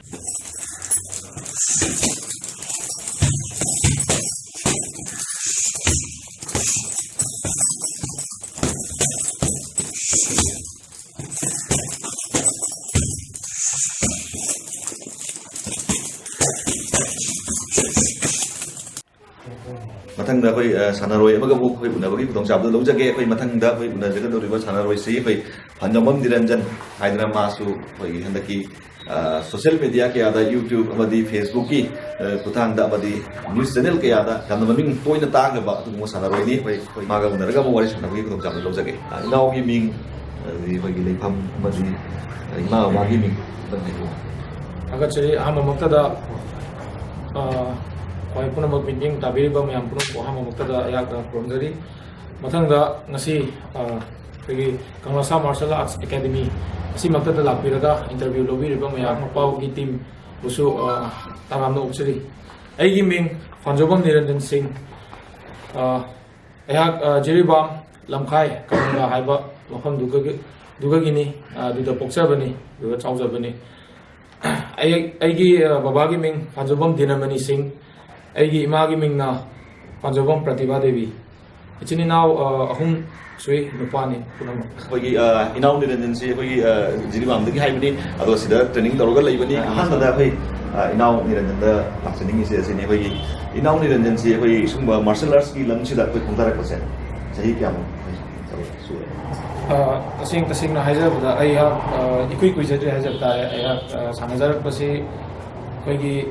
ꯃꯊꯪꯗ ꯑꯩꯈꯣꯏ, ꯑ, ꯁꯥꯟꯅꯔꯣꯏ ꯑꯃꯒ ꯑꯃꯨꯛ ꯑꯩꯈꯣꯏ ꯎꯅꯕꯒꯤ ꯈꯨꯗꯣꯡꯆꯥꯕꯗꯨ ꯂꯧꯖꯒꯦ꯫ ꯑꯩꯈꯣꯏ ꯃꯊꯪꯗ ꯑꯩꯈꯣꯏ ꯎꯅꯖꯒꯗꯧꯔꯤꯕ ꯁꯥꯟꯅꯔꯣꯏꯁꯤ ꯑꯩꯈꯣꯏ ꯐꯟꯖꯝꯕꯝ ꯅꯤꯔꯟꯖꯟ ꯍꯥꯏꯗꯅ, ꯃꯥꯁꯨ ꯑꯩꯈꯣꯏꯒꯤ ꯍꯟꯗꯛꯀꯤ ꯑ, social media ꯀꯌꯥꯗ, YouTube ꯑꯃꯗꯤ Facebook-ꯀꯤ, ꯑ, ꯈꯨꯠꯊꯥꯡꯗ ꯑꯃꯗꯤ news channel ꯀꯌꯥꯗ ꯌꯥꯝꯅ ꯃꯃꯤꯡ ꯇꯣꯏꯅ ꯇꯥꯈ꯭ꯔꯕ ꯑꯗꯨꯒꯨꯝꯕ ꯁꯥꯟꯅꯔꯣꯏꯅꯤ꯫ ꯑꯩꯈꯣꯏ ꯃꯥꯒ ꯎꯅꯔꯒ ꯑꯃꯨꯛ ꯋꯥꯔꯤ ꯁꯥꯟꯅꯕꯒꯤ ꯈꯨꯗꯣꯡꯆꯥꯕ ꯂꯧꯖꯒꯦ꯫ ꯑ, ꯏꯅꯥꯎꯒꯤ ꯃꯤꯡ, ꯑꯗꯒꯤ ꯑꯩꯈꯣꯏꯒꯤ ꯂꯩꯐꯝ ꯑꯃꯗꯤ, ꯑ, ꯏꯃꯥ ꯕꯕꯥꯒꯤ ꯃꯤꯡ ꯑꯗꯨꯝ ꯍꯥꯏꯕꯤꯌꯨ꯫ ꯊꯥꯒꯠꯆꯔꯤ꯫ ꯑꯍꯥꯟꯕꯃꯛꯇꯗ, ꯑ, ꯈ꯭ꯋꯥꯏ ꯄꯨꯝꯅꯃꯛ meeting ꯇꯥꯕꯤꯔꯤꯕ ꯃꯌꯥꯝ ꯄꯨꯝꯅꯃꯛꯄꯨ ꯑꯍꯥꯟꯕꯃꯛꯇꯗ ꯑꯩꯍꯥꯛꯅ ꯈꯨꯔꯨꯝꯖꯔꯤ꯫ ꯃꯊꯪꯗ ꯉꯁꯤ, ꯑ, ꯑꯩꯈꯣꯏꯒꯤ ꯀꯪꯂꯥꯁꯥ Martial Arts Academy ꯑꯁꯤꯃꯛꯇꯗ ꯂꯥꯛꯄꯤꯔꯒ interview ꯂꯧꯕꯤꯔꯤꯕ ꯃꯌꯥꯝ ꯃꯄꯥꯎꯒꯤ team ꯕꯨꯁꯨ, ꯑ, ꯇꯔꯥꯝꯅ ꯑꯣꯛꯆꯔꯤ꯫ ꯑꯩꯒꯤ ꯃꯤꯡ ꯐꯥꯟꯖꯧꯕꯝ ꯅꯤꯔꯟꯖꯟ ꯁꯤꯡ꯫ ꯑ, ꯑꯩꯍꯥꯛ, ꯑ, ꯖꯤꯔꯤꯕꯥꯝ ꯂꯝꯈꯥꯏ ꯀꯔꯝꯕ ꯍꯥꯏꯕ ꯃꯐꯝꯗꯨꯒ-, ꯗꯨꯒꯒꯤꯅꯤ꯫ ꯑ, ꯑꯗꯨꯗ ꯄꯣꯛꯆꯕꯅꯤ, ꯑꯗꯨꯗ ꯆꯥꯎꯖꯕꯅꯤ꯫ ꯑꯩ, ꯑꯩꯒꯤ, ꯑ, ꯕꯕꯥꯒꯤ ꯃꯤꯡ ꯐꯥꯟꯖꯧꯕꯝ ꯗꯤꯅꯃꯅꯤ ꯁꯤꯡ, ꯑꯩꯒꯤ ꯏꯃꯥꯒꯤ ꯃꯤꯡꯅ ꯐꯥꯟꯖꯧꯕꯝ ꯄ꯭ꯔꯇꯤꯚꯥ ꯗꯦꯕꯤ꯫ ꯏꯆꯤꯟ ꯏꯅꯥꯎ, ꯑ, ꯑꯍꯨꯝ ꯁꯨꯏ, ꯅꯨꯄꯥꯅꯤ ꯄꯨꯝꯅꯃꯛ꯫ ꯑꯩꯈꯣꯏꯒꯤ, ꯑ, ꯏꯅꯥꯎ ꯅꯤꯔꯟꯖꯟꯁꯤ ꯑꯩꯈꯣꯏꯒꯤ, ꯑ, ꯖꯤꯔꯤꯕꯥꯝꯗꯒꯤ ꯍꯥꯏꯕꯅꯤ, ꯑꯗꯣ ꯁꯤꯗ training ꯇꯧꯔꯒ ꯂꯩꯕꯅꯤ꯫ ꯑꯍꯥꯟꯕꯗ ꯑꯩꯈꯣꯏ, ꯑ, ꯏꯅꯥꯎ ꯅꯤꯔꯟꯖꯟꯗ ꯂꯥꯛꯆꯅꯤꯡꯉꯤꯁꯦ ꯑꯁꯤꯅꯤ, ꯑꯩꯈꯣꯏꯒꯤ ꯏꯅꯥꯎ ꯅꯤꯔꯟꯖꯟꯁꯤ ꯑꯩꯈꯣꯏ ꯁꯤꯒꯨꯝꯕ martial arts-ꯀꯤ ꯂꯝꯁꯤꯗ ꯑꯩꯈꯣꯏ ꯈꯣꯡꯗꯥꯔꯛꯄꯁꯦ ꯆꯍꯤ ꯀꯌꯥꯃꯨꯛ ꯁꯨꯔꯦ? ꯑ, ꯇꯁꯦꯡ ꯇꯁꯦꯡꯅ ꯍꯥꯏꯖꯔꯕꯗ ꯑꯩꯍꯥꯛ, ꯑ, ꯏꯀꯨꯏ ꯀꯨꯏꯖꯗ꯭ꯔꯤ ꯍꯥꯏꯖꯕ ꯇꯥꯔꯦ꯫ ꯑꯩꯍꯥꯛ, ꯑ, ꯁꯥꯟꯅꯖꯔꯛꯄꯁꯤ ꯑꯩꯈꯣꯏꯒꯤ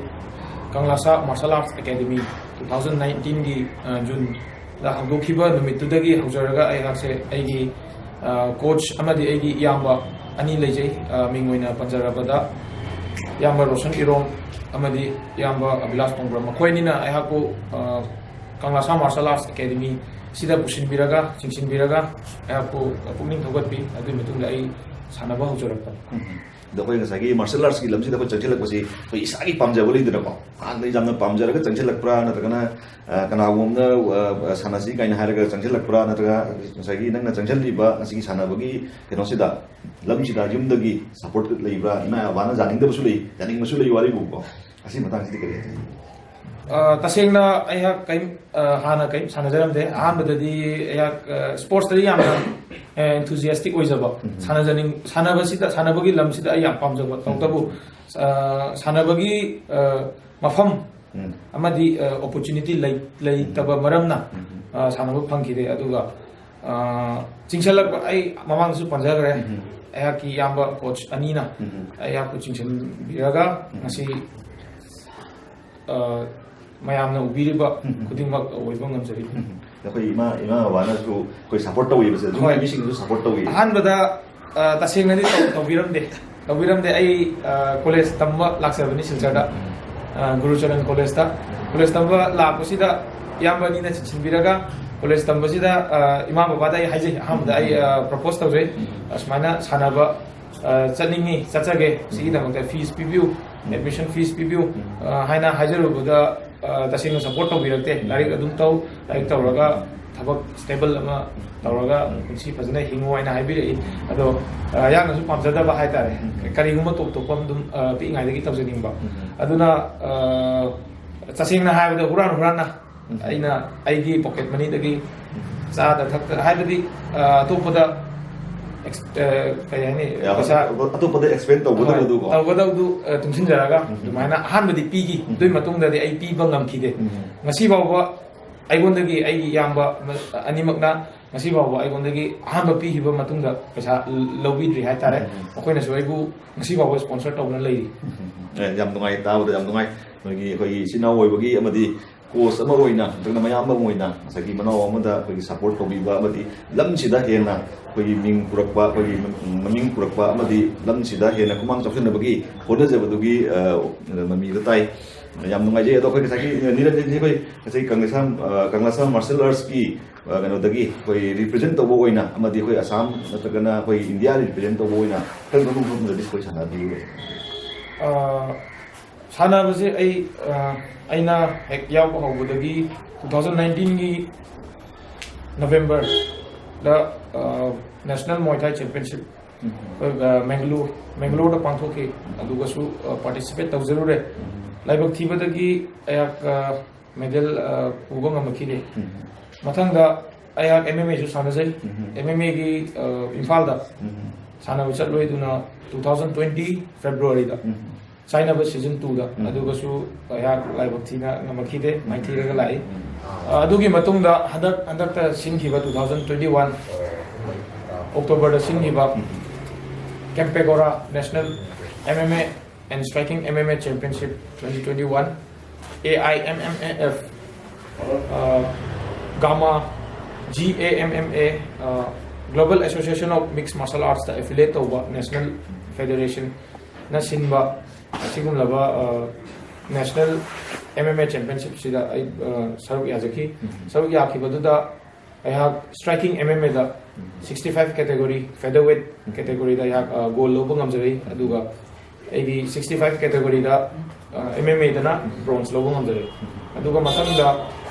ꯀꯪꯂꯥꯁꯥ Martial Arts Academy two thousand nineteen-ꯒꯤ, ꯑ, June-ꯗ ꯍꯧꯗꯣꯛꯈꯤꯕ ꯅꯨꯃꯤꯠꯇꯨꯗꯒꯤ ꯍꯧꯖꯔꯒ ꯑꯩꯍꯥꯛꯁꯦ ꯑꯩꯒꯤ, ꯑ, coach ꯑꯃꯗꯤ ꯑꯩꯒꯤ ꯏꯌꯥꯝꯕ ꯑꯅꯤ ꯂꯩꯖꯩ꯫ ꯑ, ꯃꯤꯡ ꯑꯣꯏꯅ ꯄꯟꯖꯔꯕꯗ ꯏꯌꯥꯝꯕ ꯔꯣꯁꯟ ꯏꯔꯣꯝ ꯑꯃꯗꯤ ꯏꯌꯥꯝꯕ ꯑꯕꯤꯂꯥꯁ ꯇꯣꯡꯕ꯭ꯔꯝ, ꯃꯈꯣꯏ ꯑꯅꯤꯅ ꯑꯩꯍꯥꯛꯄꯨ, ꯑ, ꯀꯪꯂꯥꯁꯥ Martial Arts Academy ꯁꯤꯗ ꯄꯨꯁꯤꯟꯕꯤꯔꯒ, ꯆꯤꯡꯁꯤꯟꯕꯤꯔꯒ ꯑꯩꯍꯥꯛꯄꯨ ꯄꯨꯛꯅꯤꯡ ꯊꯧꯒꯠꯄꯤ꯫ ꯑꯗꯨꯒꯤ ꯃꯇꯨꯡꯗ ꯑꯩ ꯁꯥꯟꯅꯕ ꯍꯧꯖꯔꯛꯄꯅꯤ꯫ ꯎꯝ꯫ ꯑꯗꯣ ꯑꯩꯈꯣꯏ ꯉꯁꯥꯏꯒꯤ martial arts-ꯀꯤ ꯂꯝꯁꯤꯗ ꯑꯩꯈꯣꯏ ꯆꯪꯁꯤꯜꯂꯛꯄꯁꯤ ꯑꯩꯈꯣꯏ ꯏꯁꯥꯒꯤ ꯄꯥꯝꯖꯕ ꯂꯩꯗꯅꯀꯣ, ꯍꯥꯟꯅꯗꯒꯤ ꯌꯥꯝꯅ ꯄꯥꯝꯖꯔꯒ ꯆꯪꯁꯤꯜꯂꯛꯄ꯭ꯔꯥ, ꯅꯠꯇ꯭ꯔꯒꯅ, ꯑ, ꯀꯅꯥꯒꯨꯝꯕ ꯑꯃꯅ, ꯑ, ꯁꯥꯟꯅꯁꯤ ꯀꯥꯏꯅ ꯍꯥꯏꯔꯒ ꯆꯪꯁꯤꯜꯂꯛꯄ꯭ꯔꯥ, ꯅꯠꯇ꯭ꯔꯒ ꯉꯁꯥꯏꯒꯤ ꯅꯪꯅ ꯆꯪꯁꯤꯜꯂꯤꯕ ꯉꯁꯤꯒꯤ ꯁꯥꯟꯅꯕꯒꯤ ꯀꯩꯅꯣꯁꯤꯗ, ꯂꯝꯁꯤꯗ ꯌꯨꯝꯗꯒꯤ support ꯂꯩꯕ꯭ꯔꯥ, ꯏꯃꯥ ꯕꯕꯥꯅ ꯌꯥꯅꯤꯡꯗꯕꯁꯨ ꯂꯩ, ꯌꯥꯅꯤꯡꯕꯁꯨ ꯂꯩ, ꯋꯥꯔꯤꯕꯨꯀꯣ꯫ ꯑꯁꯤ ꯃꯇꯥꯡꯁꯤꯗꯤ ꯀꯔꯤ ꯍꯥꯏꯖꯅꯤꯡꯉꯤ? ꯑ, ꯇꯁꯦꯡꯅ ꯑꯩꯍꯥꯛ ꯀꯔꯤꯝ, ꯑ, ꯍꯥꯟꯅ ꯀꯔꯤꯝ ꯁꯥꯟꯅꯖꯔꯝꯗꯦ꯫ ꯑꯍꯥꯟꯕꯗꯗꯤ ꯑꯩꯍꯥꯛ, ꯑ, sports-ꯇꯗꯤ ꯌꯥꯝꯅ, ꯑ, enthusiastic ꯑꯣꯏꯖꯕ, ꯎꯝ꯫ ꯁꯥꯟꯅꯖꯅꯤꯡ-, ꯁꯥꯟꯅꯕꯁꯤꯗ, ꯁꯥꯟꯅꯕꯒꯤ ꯂꯝꯁꯤꯗ ꯑꯩ ꯌꯥꯝ ꯄꯥꯝꯖꯕ꯫ ꯎꯝ꯫ ꯇꯧꯕꯇꯕꯨ, ꯑ, ꯁꯥꯟꯅꯕꯒꯤ, ꯑ, ꯃꯐꯝ ꯎꯝ꯫ ꯑꯃꯗꯤ, ꯑ, opportunity ꯂꯩ-, ꯂꯩꯇꯕ ꯃꯔꯝꯅ, ꯎꯝ꯫ ꯑ, ꯁꯥꯟꯅꯕ ꯐꯪꯈꯤꯗꯦ꯫ ꯑꯗꯨꯒ ꯑ, ꯆꯤꯡꯁꯤꯜꯂꯛꯄ, ꯑꯩ ꯃꯃꯥꯡꯗꯁꯨ ꯄꯟꯖꯈ꯭ꯔꯦ, ꯎꯝ꯫ ꯑꯩꯍꯥꯛꯀꯤ ꯏꯌꯥꯝꯕ ꯀꯣꯆ ꯑꯅꯤꯅ ꯎꯝ꯫ ꯑꯩꯍꯥꯛꯄꯨ ꯆꯤꯡꯁꯤꯟꯕꯤꯔꯒ ꯎꯝ꯫ ꯉꯁꯤ, ꯑ, ꯃꯌꯥꯝꯅ ꯎꯕꯤꯔꯤꯕ ꯎꯝ꯫ ꯈꯨꯗꯤꯡꯃꯛ ꯑꯣꯏꯕ ꯉꯝꯖꯔꯤ꯫ ꯎꯝ꯫ ꯑꯩꯈꯣꯏ ꯏꯃꯥ, ꯏꯃꯥ ꯕꯕꯥꯅꯁꯨ ꯑꯩꯈꯣꯏ ꯁꯞꯄꯣꯔꯠ ꯇꯧꯋꯦꯕꯁꯦ, ꯑꯗꯨꯝ ꯍꯣꯏ꯫ ꯃꯤꯁꯤꯡꯅꯁꯨ ꯁꯞꯄꯣꯔꯠ ꯇꯧꯋꯤ꯫ ꯑꯍꯥꯟꯕꯗ, ꯑ, ꯇꯁꯦꯡꯅꯗꯤ ꯇꯧ-, ꯇꯧꯕꯤꯔꯝꯗꯦ꯫ ꯇꯧꯕꯤꯔꯝꯗꯦ꯫ ꯑꯩ, ꯑ, ꯀꯣꯂꯦꯖ ꯇꯝꯕ ꯂꯥꯛꯆꯕꯅꯤ ꯁꯤꯜꯆꯔꯗ, ꯑ, ꯒꯨꯔꯨꯆꯔꯟ ꯀꯣꯂꯦꯖꯇ꯫ ꯀꯣꯂꯦꯖ ꯇꯝꯕ ꯂꯥꯛꯄꯁꯤꯗ ꯏꯌꯥꯝꯕ ꯑꯅꯤꯅ ꯆꯤꯟꯁꯤꯟꯕꯤꯔꯒ, ꯀꯣꯂꯦꯖ ꯇꯝꯕꯁꯤꯗ, ꯑ, ꯏꯃꯥ ꯕꯕꯥꯗ ꯑꯩ ꯍꯥꯏꯖꯩ, ꯑꯍꯥꯟꯕꯗ ꯑꯩ, ꯑ, ꯄ꯭ꯔꯣꯄꯣꯁ ꯇꯧꯖꯩ, ꯑꯁꯨꯃꯥꯏꯅ ꯁꯥꯟꯅꯕ, ꯑ, ꯆꯠꯅꯤꯡꯉꯤ, ꯆꯠꯆꯒꯦ, ꯁꯤꯒꯤꯗꯃꯛꯇ ꯐꯤꯁ ꯄꯤꯕꯤꯌꯨ, ꯑꯦꯗꯃꯤꯁꯟ ꯐꯤꯁ ꯄꯤꯕꯤꯌꯨ, ꯑ, ꯍꯥꯏꯅ ꯍꯥꯏꯖꯔꯨꯕꯗ, ꯑ, ꯇꯁꯦꯡꯅ ꯁꯞꯄꯣꯔꯠ ꯇꯧꯕꯤꯔꯛꯇꯦ꯫ "ꯂꯥꯏꯔꯤꯛ ꯑꯗꯨꯝ ꯇꯧ, ꯂꯥꯏꯔꯤꯛ ꯇꯧꯔꯒ ꯊꯕꯛ ꯁ꯭ꯇꯦꯕꯜ ꯑꯃ ꯇꯧꯔꯒ ꯄꯨꯟꯁꯤ ꯐꯖꯅ ꯍꯤꯡꯉꯨ" ꯍꯥꯏꯅ ꯍꯥꯏꯕꯤꯔꯛꯏ꯫ ꯑꯗꯣ, ꯑ, ꯌꯥꯝꯅꯁꯨ ꯄꯥꯝꯖꯗꯕ ꯍꯥꯏꯇꯥꯔꯦ꯫ ꯀꯔꯤꯒꯨꯝꯕ ꯇꯣꯞ ꯇꯣꯞꯄ ꯑꯗꯨꯝ, ꯑ, ꯄꯤꯛꯏꯉꯩꯗꯒꯤ ꯇꯧꯖꯅꯤꯡꯕ꯫ ꯑꯗꯨꯅ, ꯑ, ꯇꯁꯦꯡꯅ ꯍꯥꯏꯔꯕꯗ ꯍꯨꯔꯥꯟ ꯍꯨꯔꯥꯟꯅ ꯑꯩꯅ ꯑꯩꯒꯤ ꯄꯣꯀꯦꯠ ꯃꯅꯤꯗꯒꯤ ꯆꯥꯗ ꯊꯛꯇ, ꯍꯥꯏꯕꯗꯤ, ꯑ, ꯑꯇꯣꯞꯄꯗ ꯑꯦꯛꯁ-, ꯑ, ꯀꯩ ꯍꯥꯏꯅꯤ, ꯌꯥꯝ ꯄꯩꯁꯥ ꯑꯇꯣꯞꯄꯗ ꯑꯦꯛꯁꯄꯦꯟ ꯇꯧꯒꯗꯕꯗꯨꯀꯣ꯫ ꯍꯣꯏ, ꯇꯧꯒꯗꯧꯗꯨ, ꯑ, ꯇꯨꯡꯁꯤꯟꯖꯔꯒ ꯑꯗꯨꯃꯥꯏꯅ ꯑꯍꯥꯟꯕꯗꯤ ꯄꯤꯈꯤ꯫ ꯑꯗꯨꯒꯤ ꯃꯇꯨꯡꯗꯗꯤ ꯑꯩ ꯄꯤꯕ ꯉꯝꯈꯤꯗꯦ꯫ ꯉꯁꯤ ꯐꯥꯎꯕ ꯑꯩꯉꯣꯟꯗꯒꯤ, ꯑꯩꯒꯤ ꯏꯌꯥꯝꯕ ꯑꯅꯤꯃꯛꯅ ꯉꯁꯤ ꯐꯥꯎꯕ ꯑꯩꯉꯣꯟꯗꯒꯤ ꯑꯍꯥꯟꯕ ꯄꯤꯈꯤꯕ ꯃꯇꯨꯡꯗ ꯄꯩꯁꯥ ꯂꯧꯕꯤꯗ꯭ꯔꯤ ꯍꯥꯏꯇꯥꯔꯦ꯫ ꯃꯈꯣꯏꯅꯁꯨ ꯑꯩꯕꯨ ꯉꯁꯤ ꯐꯥꯎꯕ ꯁ꯭ꯄꯣꯟꯁꯔ ꯇꯧꯗꯨꯅ ꯂꯩꯔꯤ꯫ ꯑꯦ, ꯌꯥꯝ ꯅꯨꯡꯉꯥꯏ, ꯇꯥꯕꯗ ꯌꯥꯝ ꯅꯨꯡꯉꯥꯏ꯫ ꯅꯣꯏꯒꯤ ꯑꯩꯈꯣꯏꯒꯤ ꯏꯆꯤꯟ ꯏꯅꯥꯎ ꯑꯣꯏꯕꯒꯤ ꯑꯃꯗꯤ ꯀꯣꯆ ꯑꯃ ꯑꯣꯏꯅ, ꯅꯠꯇ꯭ꯔꯒꯅ ꯃꯌꯥꯝꯕ ꯑꯃ ꯑꯣꯏꯅ ꯉꯁꯥꯏꯒꯤ ꯃꯅꯥꯎ ꯑꯃꯗ ꯑꯩꯈꯣꯏꯒꯤ ꯁꯞꯄꯣꯔꯠ ꯇꯧꯕꯤꯕ ꯑꯃꯗꯤ ꯂꯝꯁꯤꯗ ꯍꯦꯟꯅ ꯑꯩꯈꯣꯏꯒꯤ ꯃꯤꯡ ꯄꯨꯔꯛꯄ, ꯑꯩꯈꯣꯏꯒꯤ ꯃꯃꯤꯡ ꯄꯨꯔꯛꯄ ꯑꯃꯗꯤ ꯂꯝꯁꯤꯗ ꯍꯦꯟꯅ ꯈꯨꯃꯥꯡ ꯆꯥꯎꯁꯤꯟꯅꯕꯒꯤ ꯍꯣꯠꯅꯖꯕꯗꯨꯒꯤ, ꯑ, ꯃꯃꯤꯗ ꯇꯥꯏ꯫ ꯌꯥꯝ ꯅꯨꯡꯉꯥꯏꯖꯩ꯫ ꯑꯗꯣ ꯑꯩꯈꯣꯏ ꯉꯁꯥꯏꯒꯤ ꯅꯤꯔꯟꯖꯟꯁꯤ ꯑꯩꯈꯣꯏ ꯉꯁꯥꯏ ꯀꯪꯂꯥꯁꯥ, ꯑ, ꯀꯪꯂꯥꯁꯥ ꯃꯥꯔꯁꯦꯜ ꯑꯥꯔꯠꯁꯀꯤ, ꯑ, ꯀꯩꯅꯣꯗꯒꯤ ꯑꯩꯈꯣꯏ ꯔꯤꯄ꯭ꯔꯖꯦꯟ ꯇꯧꯕ ꯑꯣꯏꯅ ꯑꯃꯗꯤ ꯑꯩꯈꯣꯏ ꯑꯁꯥꯝ ꯅꯠꯇ꯭ꯔꯒꯅ ꯑꯩꯈꯣꯏ ꯏꯟꯗꯤꯌꯥ ꯔꯤꯄ꯭ꯔꯖꯦꯟ ꯇꯧꯕ ꯑꯣꯏꯅ ꯀꯔꯝꯕ ꯃꯐꯝꯗꯗꯤ ꯑꯩꯈꯣꯏ ꯁꯥꯟꯅꯕꯤꯔꯨꯔꯦ? ꯑ, ꯁꯥꯟꯅꯕꯁꯦ ꯑꯩ, ꯑ, ꯑꯩꯅ ꯍꯦꯛ ꯌꯥꯎꯕ ꯍꯧꯕꯗꯒꯤ two thousand nineteenꯒꯤ ꯅꯕꯦꯝꯕꯔꯗ, ꯑ, National Muay Thai Championship ꯑꯩꯈꯣꯏ, ꯑ, ꯃꯦꯡꯒꯂꯣꯔ, ꯃꯦꯡꯒꯂꯣꯔꯗ ꯄꯥꯡꯊꯣꯛꯈꯤ꯫ ꯑꯗꯨꯒꯁꯨ, ꯑ, ꯄꯥꯔꯇꯤꯁꯤꯄꯦꯠ ꯇꯧꯖꯔꯨꯔꯦ꯫ ꯂꯥꯏꯕꯛ ꯊꯤꯕꯗꯒꯤ ꯑꯩꯍꯥꯛ, ꯑ, ꯃꯦꯗꯜ, ꯑ, ꯄꯨꯕ ꯉꯝꯃꯛꯈꯤꯗꯦ꯫ ꯃꯊꯪꯗ ꯑꯩꯍꯥꯛ M M Aꯁꯨ ꯁꯥꯟꯅꯖꯩ꯫ M M Aꯒꯤ, ꯑ, ꯏꯝꯐꯥꯜꯗ ꯁꯥꯟꯅꯕ ꯆꯠꯂꯨꯏ꯫ ꯑꯗꯨꯅ two thousand twenty Februaryꯗ ꯆꯥꯏꯅꯕ ꯁꯤꯖꯟ ꯇꯨꯗ꯫ ꯎꯝ꯫ ꯑꯗꯨꯒꯁꯨ ꯑꯩꯍꯥꯛ ꯂꯥꯏꯕꯛ ꯊꯤꯅ ꯉꯝꯃꯛꯈꯤꯗꯦ, ꯃꯥꯏꯊꯤꯔꯒ ꯂꯥꯛꯏ꯫ ꯎꯝ꯫ ꯑ, ꯑꯗꯨꯒꯤ ꯃꯇꯨꯡꯗ ꯍꯟꯗꯛ, ꯍꯟꯗꯛꯇ ꯁꯤꯟꯈꯤꯕ two thousand twenty one October the ꯁꯤꯟꯈꯤꯕ um. Kempegowda National M M A and Striking M M A Championship twenty twenty one, A I M M A F, ꯑ, gamma, G A M M A, ꯑ, Global Association of Mixed Martial Arts ꯇ affiliate ꯇꯧꯕ national federation ꯅ ꯁꯤꯟꯕ ꯑꯁꯤꯒꯨꯝꯂꯕ, ꯑ, national M M A championship ꯁꯤꯗ ꯑꯩ, ꯑ, ꯁꯔꯨꯛ ꯌꯥꯖꯈꯤ꯫ ꯎꯝ꯫ ꯁꯔꯨꯛ ꯌꯥꯈꯤꯕꯗꯨꯗ ꯑꯩꯍꯥꯛ striking M M A the um. sixty five category, featherweight category ꯗ ꯑꯩꯍꯥꯛ, ꯑ, gold ꯂꯧꯕ ꯉꯝꯖꯔꯦ꯫ ꯑꯗꯨꯒ ꯑꯩꯒꯤ sixty five category ꯗ, ꯑ, M M A ꯗꯅ bronze ꯂꯧꯕ ꯉꯝꯖꯔꯦ꯫ ꯑꯗꯨꯒ ꯃꯊꯪꯗ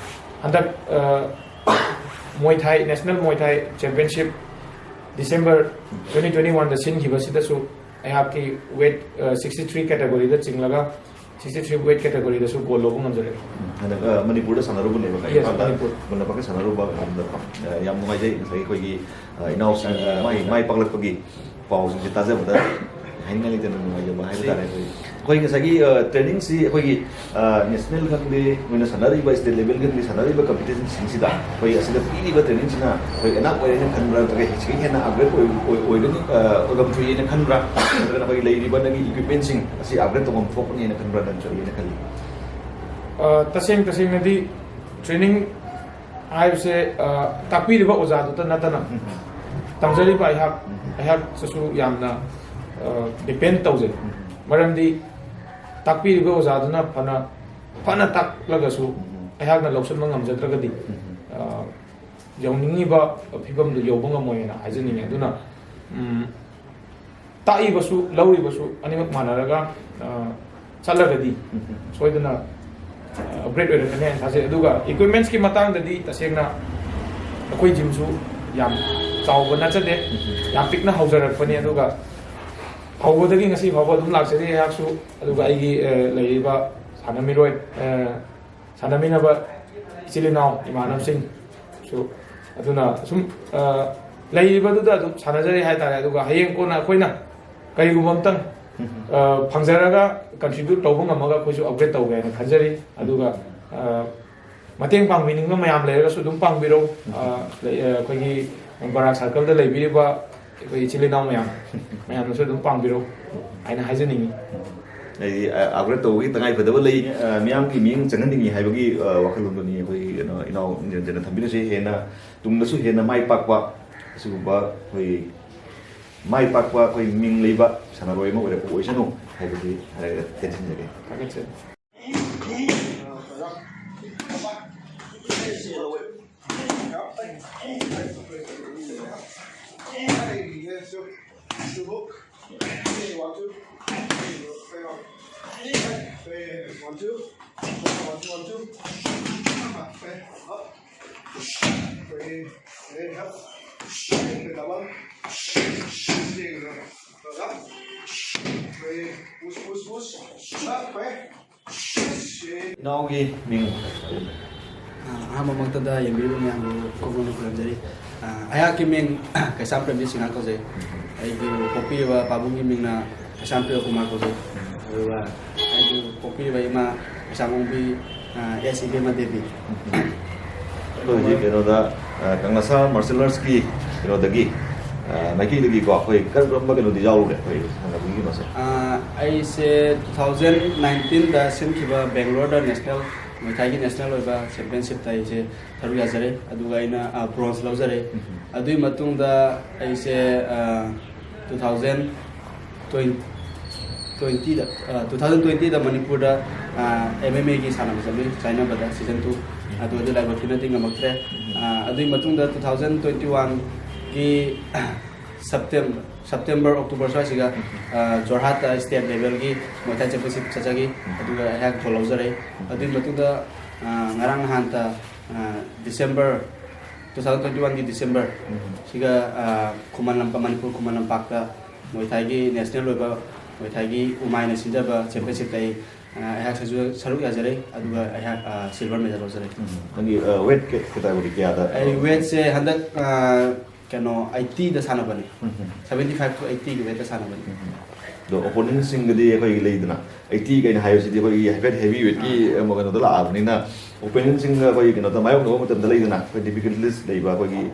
ꯍꯟꯗꯛ, ꯑ, Muay Thai, National Muay Thai Championship December twenty twenty one ꯗ ꯁꯤꯟꯈꯤꯕꯁꯤꯗꯁꯨ ꯑꯩꯍꯥꯛꯀꯤ weight, ꯑ, sixty three category ꯗ ꯆꯤꯡꯂꯒ sixty three weight category ꯗꯁꯨ gold ꯂꯧꯕ ꯉꯝꯖꯔꯦ꯫ ꯎꯝ, ꯍꯟꯗꯛ, ꯑ, ꯃꯅꯤꯄꯨꯔꯗ ꯁꯥꯟꯅꯔꯨꯕꯅꯦꯕ, ꯀꯩ Yes, ꯏꯝꯐꯥꯜꯗ ꯃꯅꯤꯄꯨꯔ꯫ ꯃꯅꯤꯄꯨꯔꯗ ꯁꯥꯟꯅꯔꯨꯕ ꯃꯇꯝꯗꯀꯣ꯫ ꯑ, ꯌꯥꯝ ꯅꯨꯡꯉꯥꯏꯖꯩ ꯉꯁꯥꯏꯒꯤ ꯑꯩꯈꯣꯏꯒꯤ, ꯑ, ꯏꯅꯥꯎꯁꯤꯡ, ꯑ, ꯃꯥꯏ, ꯃꯥꯏ ꯄꯥꯛꯂꯛꯄꯒꯤ ꯄꯥꯎꯁꯤꯡꯁꯦ ꯇꯥꯖꯕꯗ ꯍꯥꯏꯅꯤꯡꯉꯥꯏ ꯂꯩꯇꯅ ꯅꯨꯡꯉꯥꯏꯖꯕ ꯍꯥꯏꯕ ꯇꯥꯔꯦ꯫ ꯑꯩꯈꯣꯏ, ꯑꯩꯈꯣꯏ ꯉꯁꯥꯏꯒꯤ, ꯑ, training ꯁꯤ ꯑꯩꯈꯣꯏꯒꯤ, ꯑ, national ꯈꯪꯗꯦ, ꯅꯣꯏꯅ ꯁꯥꯟꯅꯔꯤꯕ state level ꯈꯪꯗꯦ, ꯁꯥꯟꯅꯔꯤꯕ competition ꯁꯤꯡꯁꯤꯗ ꯑꯩꯈꯣꯏ ꯑꯁꯤꯗ ꯄꯤꯔꯤꯕ training ꯁꯤꯅ ꯑꯩꯈꯣꯏ enough ꯑꯣꯏꯔꯦꯅ ꯈꯟꯕ꯭ꯔꯥ, ꯅꯠꯇ꯭ꯔꯒ ꯍꯦꯟꯅ upgrade ꯑꯣꯏ-, ꯑꯣꯏ-, ꯑꯣꯏꯒꯅꯤ, ꯑ, ꯑꯣꯏꯔꯝꯊꯣꯏꯅ ꯈꯟꯕ꯭ꯔꯥ, ꯅꯠꯇ꯭ꯔꯒꯅ ꯑꯩꯈꯣꯏꯒꯤ ꯂꯩꯔꯤꯕ ꯅꯪꯒꯤ equipment ꯁꯤꯡ ꯑꯁꯤ upgrade ꯇꯧꯐꯝ ꯊꯣꯛꯀꯅꯤꯅ ꯈꯟꯕ꯭ꯔꯥ, ꯅꯠꯇ꯭ꯔꯒꯅ ꯈꯜꯂꯤ? ꯑ, ꯇꯁꯦꯡ ꯇꯁꯦꯡꯅꯗꯤ training ꯍꯥꯏꯕꯁꯦ, ꯑ, ꯇꯥꯛꯄꯤꯔꯤꯕ ꯑꯣꯖꯥꯗꯨꯇ ꯅꯠꯇꯅ ꯎꯝ꯫ ꯇꯝꯖꯔꯤꯕ ꯑꯩꯍꯥꯛ, ꯎꯝ꯫ ꯑꯩꯍꯥꯛꯇꯁꯨ ꯌꯥꯝꯅ, ꯑ, depend ꯇꯧꯖꯩ꯫ ꯎꯝ꯫ ꯃꯔꯝꯗꯤ ꯇꯥꯛꯄꯤꯔꯤꯕ ꯑꯣꯖꯥꯗꯨꯅ ꯐꯅ, ꯐꯅ ꯇꯥꯛꯂꯒꯁꯨ ꯎꯝ꯫ ꯑꯩꯍꯥꯛꯅ ꯂꯧꯁꯤꯟꯕ ꯉꯝꯖꯗ꯭ꯔꯒꯗꯤ, ꯎꯝ꯫ ꯑ, ꯌꯧꯅꯤꯡꯉꯤꯕ ꯐꯤꯕꯝꯗꯨ ꯌꯧꯕ ꯉꯝꯃꯣꯏꯅ ꯍꯥꯏꯖꯅꯤꯡꯉꯤ꯫ ꯑꯗꯨꯅ, ꯎꯝ, ꯇꯥꯛꯏꯕꯁꯨ ꯂꯧꯔꯤꯕꯁꯨ ꯑꯅꯤꯃꯛ ꯃꯥꯟꯅꯔꯒ, ꯑ, ꯆꯠꯂꯒꯗꯤ ꯎꯝ꯫ ꯁꯣꯏꯗꯅ, ꯑ, upgrade ꯑꯣꯏꯔꯛꯀꯅꯤ ꯍꯥꯏꯅ ꯊꯥꯖꯩ꯫ ꯑꯗꯨꯒ equipments ꯀꯤ ꯃꯇꯥꯡꯗꯗꯤ ꯇꯁꯦꯡꯅ ꯑꯩꯈꯣꯏ gym ꯁꯨ ꯌꯥꯝ ꯆꯥꯎꯕ ꯅꯠꯆꯗꯦ, ꯎꯝ꯫ ꯌꯥꯝ ꯄꯤꯛꯅ ꯍꯧꯖꯔꯛꯄꯅꯤ꯫ ꯑꯗꯨꯒ ꯍꯧꯕꯗꯒꯤ ꯉꯁꯤ ꯐꯥꯎꯕ ꯑꯗꯨꯝ ꯂꯥꯛꯆꯔꯤ ꯑꯩꯍꯥꯛꯁꯨ꯫ ꯑꯗꯨꯒ ꯑꯩꯒꯤ, ꯑ, ꯂꯩꯔꯤꯕ ꯁꯥꯟꯅꯃꯤꯔꯣꯏ, ꯑ, ꯁꯥꯟꯅꯃꯤꯟꯅꯕ ꯏꯆꯤꯜ ꯏꯅꯥꯎ ꯏꯃꯥꯟꯅꯕꯁꯤꯡꯁꯨ, ꯑꯗꯨꯅ ꯁꯨꯝ, ꯑ, ꯂꯩꯔꯤꯕꯗꯨꯗ ꯑꯗꯨꯝ ꯁꯥꯟꯅꯖꯔꯤ ꯍꯥꯏꯇꯥꯔꯦ꯫ ꯑꯗꯨꯒ ꯍꯌꯦꯡ ꯀꯣꯟꯅ ꯑꯩꯈꯣꯏꯅ ꯀꯔꯤꯒꯨꯝꯕ ꯑꯝꯇꯪ ꯑ, ꯐꯪꯖꯔꯒ contribute ꯇꯧꯕ ꯉꯝꯃꯒ ꯑꯩꯈꯣꯏꯁꯨ upgrade ꯇꯧꯒꯦ ꯍꯥꯏꯅ ꯈꯟꯖꯔꯤ꯫ ꯑꯗꯨꯒ, ꯑ, ꯃꯇꯦꯡ ꯄꯥꯡꯕꯤꯅꯤꯡꯕ ꯃꯌꯥꯝ ꯂꯩꯔꯒꯁꯨ ꯑꯗꯨꯝ ꯄꯥꯡꯕꯤꯔꯧ꯫ ꯑ, ꯂꯩ-, ꯑ, ꯑꯩꯈꯣꯏꯒꯤ ꯕꯔꯥꯛ circleꯗ ꯂꯩꯕꯤꯔꯤꯕ ꯑꯩꯈꯣꯏ ꯏꯆꯤꯜ ꯏꯅꯥꯎ ꯃꯌꯥꯝ, ꯃꯌꯥꯝꯅꯁꯨ ꯑꯗꯨꯝ ꯄꯥꯡꯕꯤꯔꯧ ꯍꯥꯏꯅ ꯍꯥꯏꯖꯅꯤꯡꯉꯤ꯫ ꯍꯥꯏꯗꯤ, ꯑ, upgrade ꯇꯧꯕꯒꯤ ꯇꯉꯥꯏ ꯐꯗꯕ ꯂꯩ, ꯑ, ꯃꯤꯌꯥꯝꯒꯤ ꯃꯤꯠꯌꯦꯡ ꯆꯪꯍꯟꯅꯤꯡꯉꯤ ꯍꯥꯏꯕꯒꯤ, ꯑ, ꯋꯥꯈꯜꯂꯣꯟꯗꯨꯅꯤ ꯑꯩꯈꯣꯏ ꯀꯩꯅꯣ ꯏꯅꯥꯎ ꯅꯤꯔꯟꯖꯅ ꯊꯝꯕꯤꯔꯤꯁꯦ꯫ ꯍꯦꯟꯅ ꯇꯨꯡꯗꯁꯨ ꯍꯦꯟꯅ ꯃꯥꯏ ꯄꯥꯛꯄ, ꯑꯁꯤꯒꯨꯝꯕ ꯑꯩꯈꯣꯏ ꯃꯥꯏ ꯄꯥꯛꯄ, ꯑꯩꯈꯣꯏ ꯃꯤꯡ ꯂꯩꯕ ꯁꯥꯟꯅꯔꯣꯏ ꯑꯃ ꯑꯣꯏꯔꯛꯄ ꯑꯣꯏꯁꯅꯨ ꯍꯥꯏꯕꯗꯤ ꯍꯥꯏꯔꯒ ꯇꯦꯟꯁꯤꯟꯖꯒꯦ꯫ ꯊꯥꯒꯠꯆꯔꯤ꯫ ꯏꯅꯥꯎꯒꯤ ꯃꯤꯡ꯫ ꯑ, ꯑꯍꯥꯟꯕꯃꯛꯇꯗ ꯌꯦꯡꯕꯤꯔꯤꯕ ꯃꯌꯥꯝꯕꯨ ꯀꯣꯛꯃꯛꯅ ꯈꯨꯔꯨꯝꯖꯔꯤ꯫ ꯑ, ꯑꯩꯍꯥꯛꯀꯤ ꯃꯤꯡ ꯀꯩꯁꯥꯝ ꯄ꯭ꯔꯦꯝꯖꯤꯠ ꯁꯤꯡꯍ ꯀꯧꯖꯩ꯫ ꯑꯩꯒꯤ ꯄꯣꯛꯄꯤꯔꯤꯕ ꯄꯥꯕꯨꯡꯒꯤ ꯃꯤꯡꯅ ꯀꯩꯁꯥꯝ ꯄ꯭ꯔꯤꯌꯣ ꯀꯨꯃꯥꯔ ꯀꯧꯖꯩ꯫ ꯑꯗꯨꯒ ꯑꯩꯒꯤ ꯄꯣꯛꯄꯤꯔꯤꯕ ꯏꯃꯥ ꯀꯩꯁꯥꯝ ꯑꯣꯡꯕꯤ, ꯑ, ꯑꯦꯁ ꯏꯕꯦꯝꯃ ꯗꯦꯕꯤ꯫ ꯑꯩꯈꯣꯏ ꯍꯧꯖꯤꯛ ꯀꯩꯅꯣꯗ, ꯑ, ꯀꯪꯂꯥꯁꯥ ꯃꯥꯔꯁꯦꯜ ꯑꯥꯔꯠꯁꯀꯤ ꯀꯩꯅꯣꯗꯒꯤ, ꯑ, ꯃꯥꯏꯀꯩꯗꯒꯤꯀꯣ ꯑꯩꯈꯣꯏ ꯀꯔꯝ ꯀꯔꯝꯕ ꯀꯩꯅꯣꯗꯤ ꯌꯥꯎꯔꯨꯔꯦ ꯑꯩꯈꯣꯏ ꯁꯥꯟꯅꯕꯒꯤ ꯀꯩꯅꯣꯁꯦ? ꯑ, ꯑꯩꯁꯦ two thousand nineteenꯗ ꯁꯤꯟꯈꯤꯕ ꯕꯦꯡꯒ꯭ꯂꯣꯔꯗ ꯅꯦꯁꯅꯦꯜ, ꯃꯨꯏ ꯊꯥꯏꯒꯤ ꯅꯦꯁꯅꯦꯜ ꯑꯣꯏꯕ ꯆꯦꯝꯄꯤꯌꯟꯁꯤꯞꯇ ꯑꯩꯁꯦ ꯁꯔꯨꯛ ꯌꯥꯖꯔꯦ꯫ ꯑꯗꯨꯒ ꯑꯩꯅ, ꯑ, ꯕ꯭ꯔꯣꯟꯖ ꯂꯧꯖꯔꯦ꯫ ꯑꯗꯨꯒꯤ ꯃꯇꯨꯡꯗ ꯑꯩꯁꯦ, ꯑ, two thousand twenty, twentyꯗ, ꯑ, two thousand twentyꯗ ꯃꯅꯤꯄꯨꯔꯗ, ꯑ, MMAꯒꯤ ꯁꯥꯟꯅꯕ ꯆꯠꯂꯨꯏ ꯆꯥꯏꯅꯕꯗ season two꯫ ꯑꯗꯨ ꯑꯗꯨ ꯂꯥꯏꯕꯛ ꯊꯤꯅꯗꯤ ꯉꯝꯃꯛꯇ꯭ꯔꯦ꯫ ꯑ, ꯑꯗꯨꯒꯤ ꯃꯇꯨꯡꯗ two thousand twenty oneꯒꯤ September, September, October ꯁ꯭ꯋꯥꯏꯁꯤꯒ, ꯑ, ꯖꯣꯔꯍꯥꯠꯇ state levelꯒꯤ Muay Thai championship ꯆꯠꯆꯈꯤ꯫ ꯑꯗꯨꯒ ꯑꯩꯍꯥꯛ gold ꯂꯧꯖꯔꯦ꯫ ꯑꯗꯨꯒꯤ ꯃꯇꯨꯡꯗ, ꯑ, ꯉꯔꯥꯡ ꯅꯍꯥꯟꯇ, ꯑ, December, two thousand twenty oneꯒꯤ December ꯁꯤꯒ, ꯑ, ꯈꯨꯃꯟ ꯂꯝꯄꯥꯛ, ꯃꯅꯤꯄꯨꯔ ꯈꯨꯃꯟ ꯂꯝꯄꯥꯛꯇ Muay Thaiꯒꯤ national ꯑꯣꯏꯕ Muay Thaiꯒꯤ ꯎꯃꯥꯏꯅ ꯁꯤꯟꯖꯕ championshipꯇ ꯑꯩ, ꯑ, ꯑꯩꯍꯥꯛ ꯁꯔꯨꯛ, ꯁꯔꯨꯛ ꯌꯥꯖꯔꯦ꯫ ꯑꯗꯨꯒ ꯑꯩꯍꯥꯛ, ꯑ, silver medal ꯂꯧꯖꯔꯦ꯫ ꯅꯪꯒꯤ, ꯑ, weight ꯀꯦ-, category ꯀꯌꯥꯗ? ꯑꯩ weightꯁꯦ ꯍꯟꯗꯛ, ꯑ, ꯀꯩꯅꯣ ꯑꯩꯠꯇꯤꯗ ꯁꯥꯟꯅꯕꯅꯤ꯫ ꯁꯚꯦꯟꯇꯤ ꯐꯥꯏꯚ ꯇꯨ ꯑꯩꯠꯇꯤꯒꯤ ꯋꯦꯠꯇ ꯁꯥꯟꯅꯕꯅꯤ꯫ ꯑꯗꯣ ꯑꯣꯄꯣꯅꯦꯟꯁꯤꯡꯒꯗꯤ ꯑꯩꯈꯣꯏꯒꯤ ꯂꯩꯗꯅ, ꯑꯩꯠꯇꯤ ꯀꯩꯅ ꯍꯥꯏꯕꯁꯤꯗꯤ ꯑꯩꯈꯣꯏꯒꯤ ꯍꯥꯏꯐꯦꯠ ꯍꯦꯚꯤ ꯋꯦꯠꯀꯤ ꯀꯩꯅꯣꯗ ꯂꯥꯛꯑꯕꯅꯤꯅ, ꯑꯣꯄꯣꯅꯦꯟꯁꯤꯡꯒ ꯑꯩꯈꯣꯏꯒꯤ ꯀꯩꯅꯣꯗ ꯃꯥꯌꯣꯛꯅꯕ ꯃꯇꯝꯗ ꯂꯩꯗꯅ, ꯑꯩꯈꯣꯏ ꯗꯤꯐꯤꯀꯜꯇꯤꯁ ꯂꯩꯕ ꯑꯩꯈꯣꯏꯒꯤ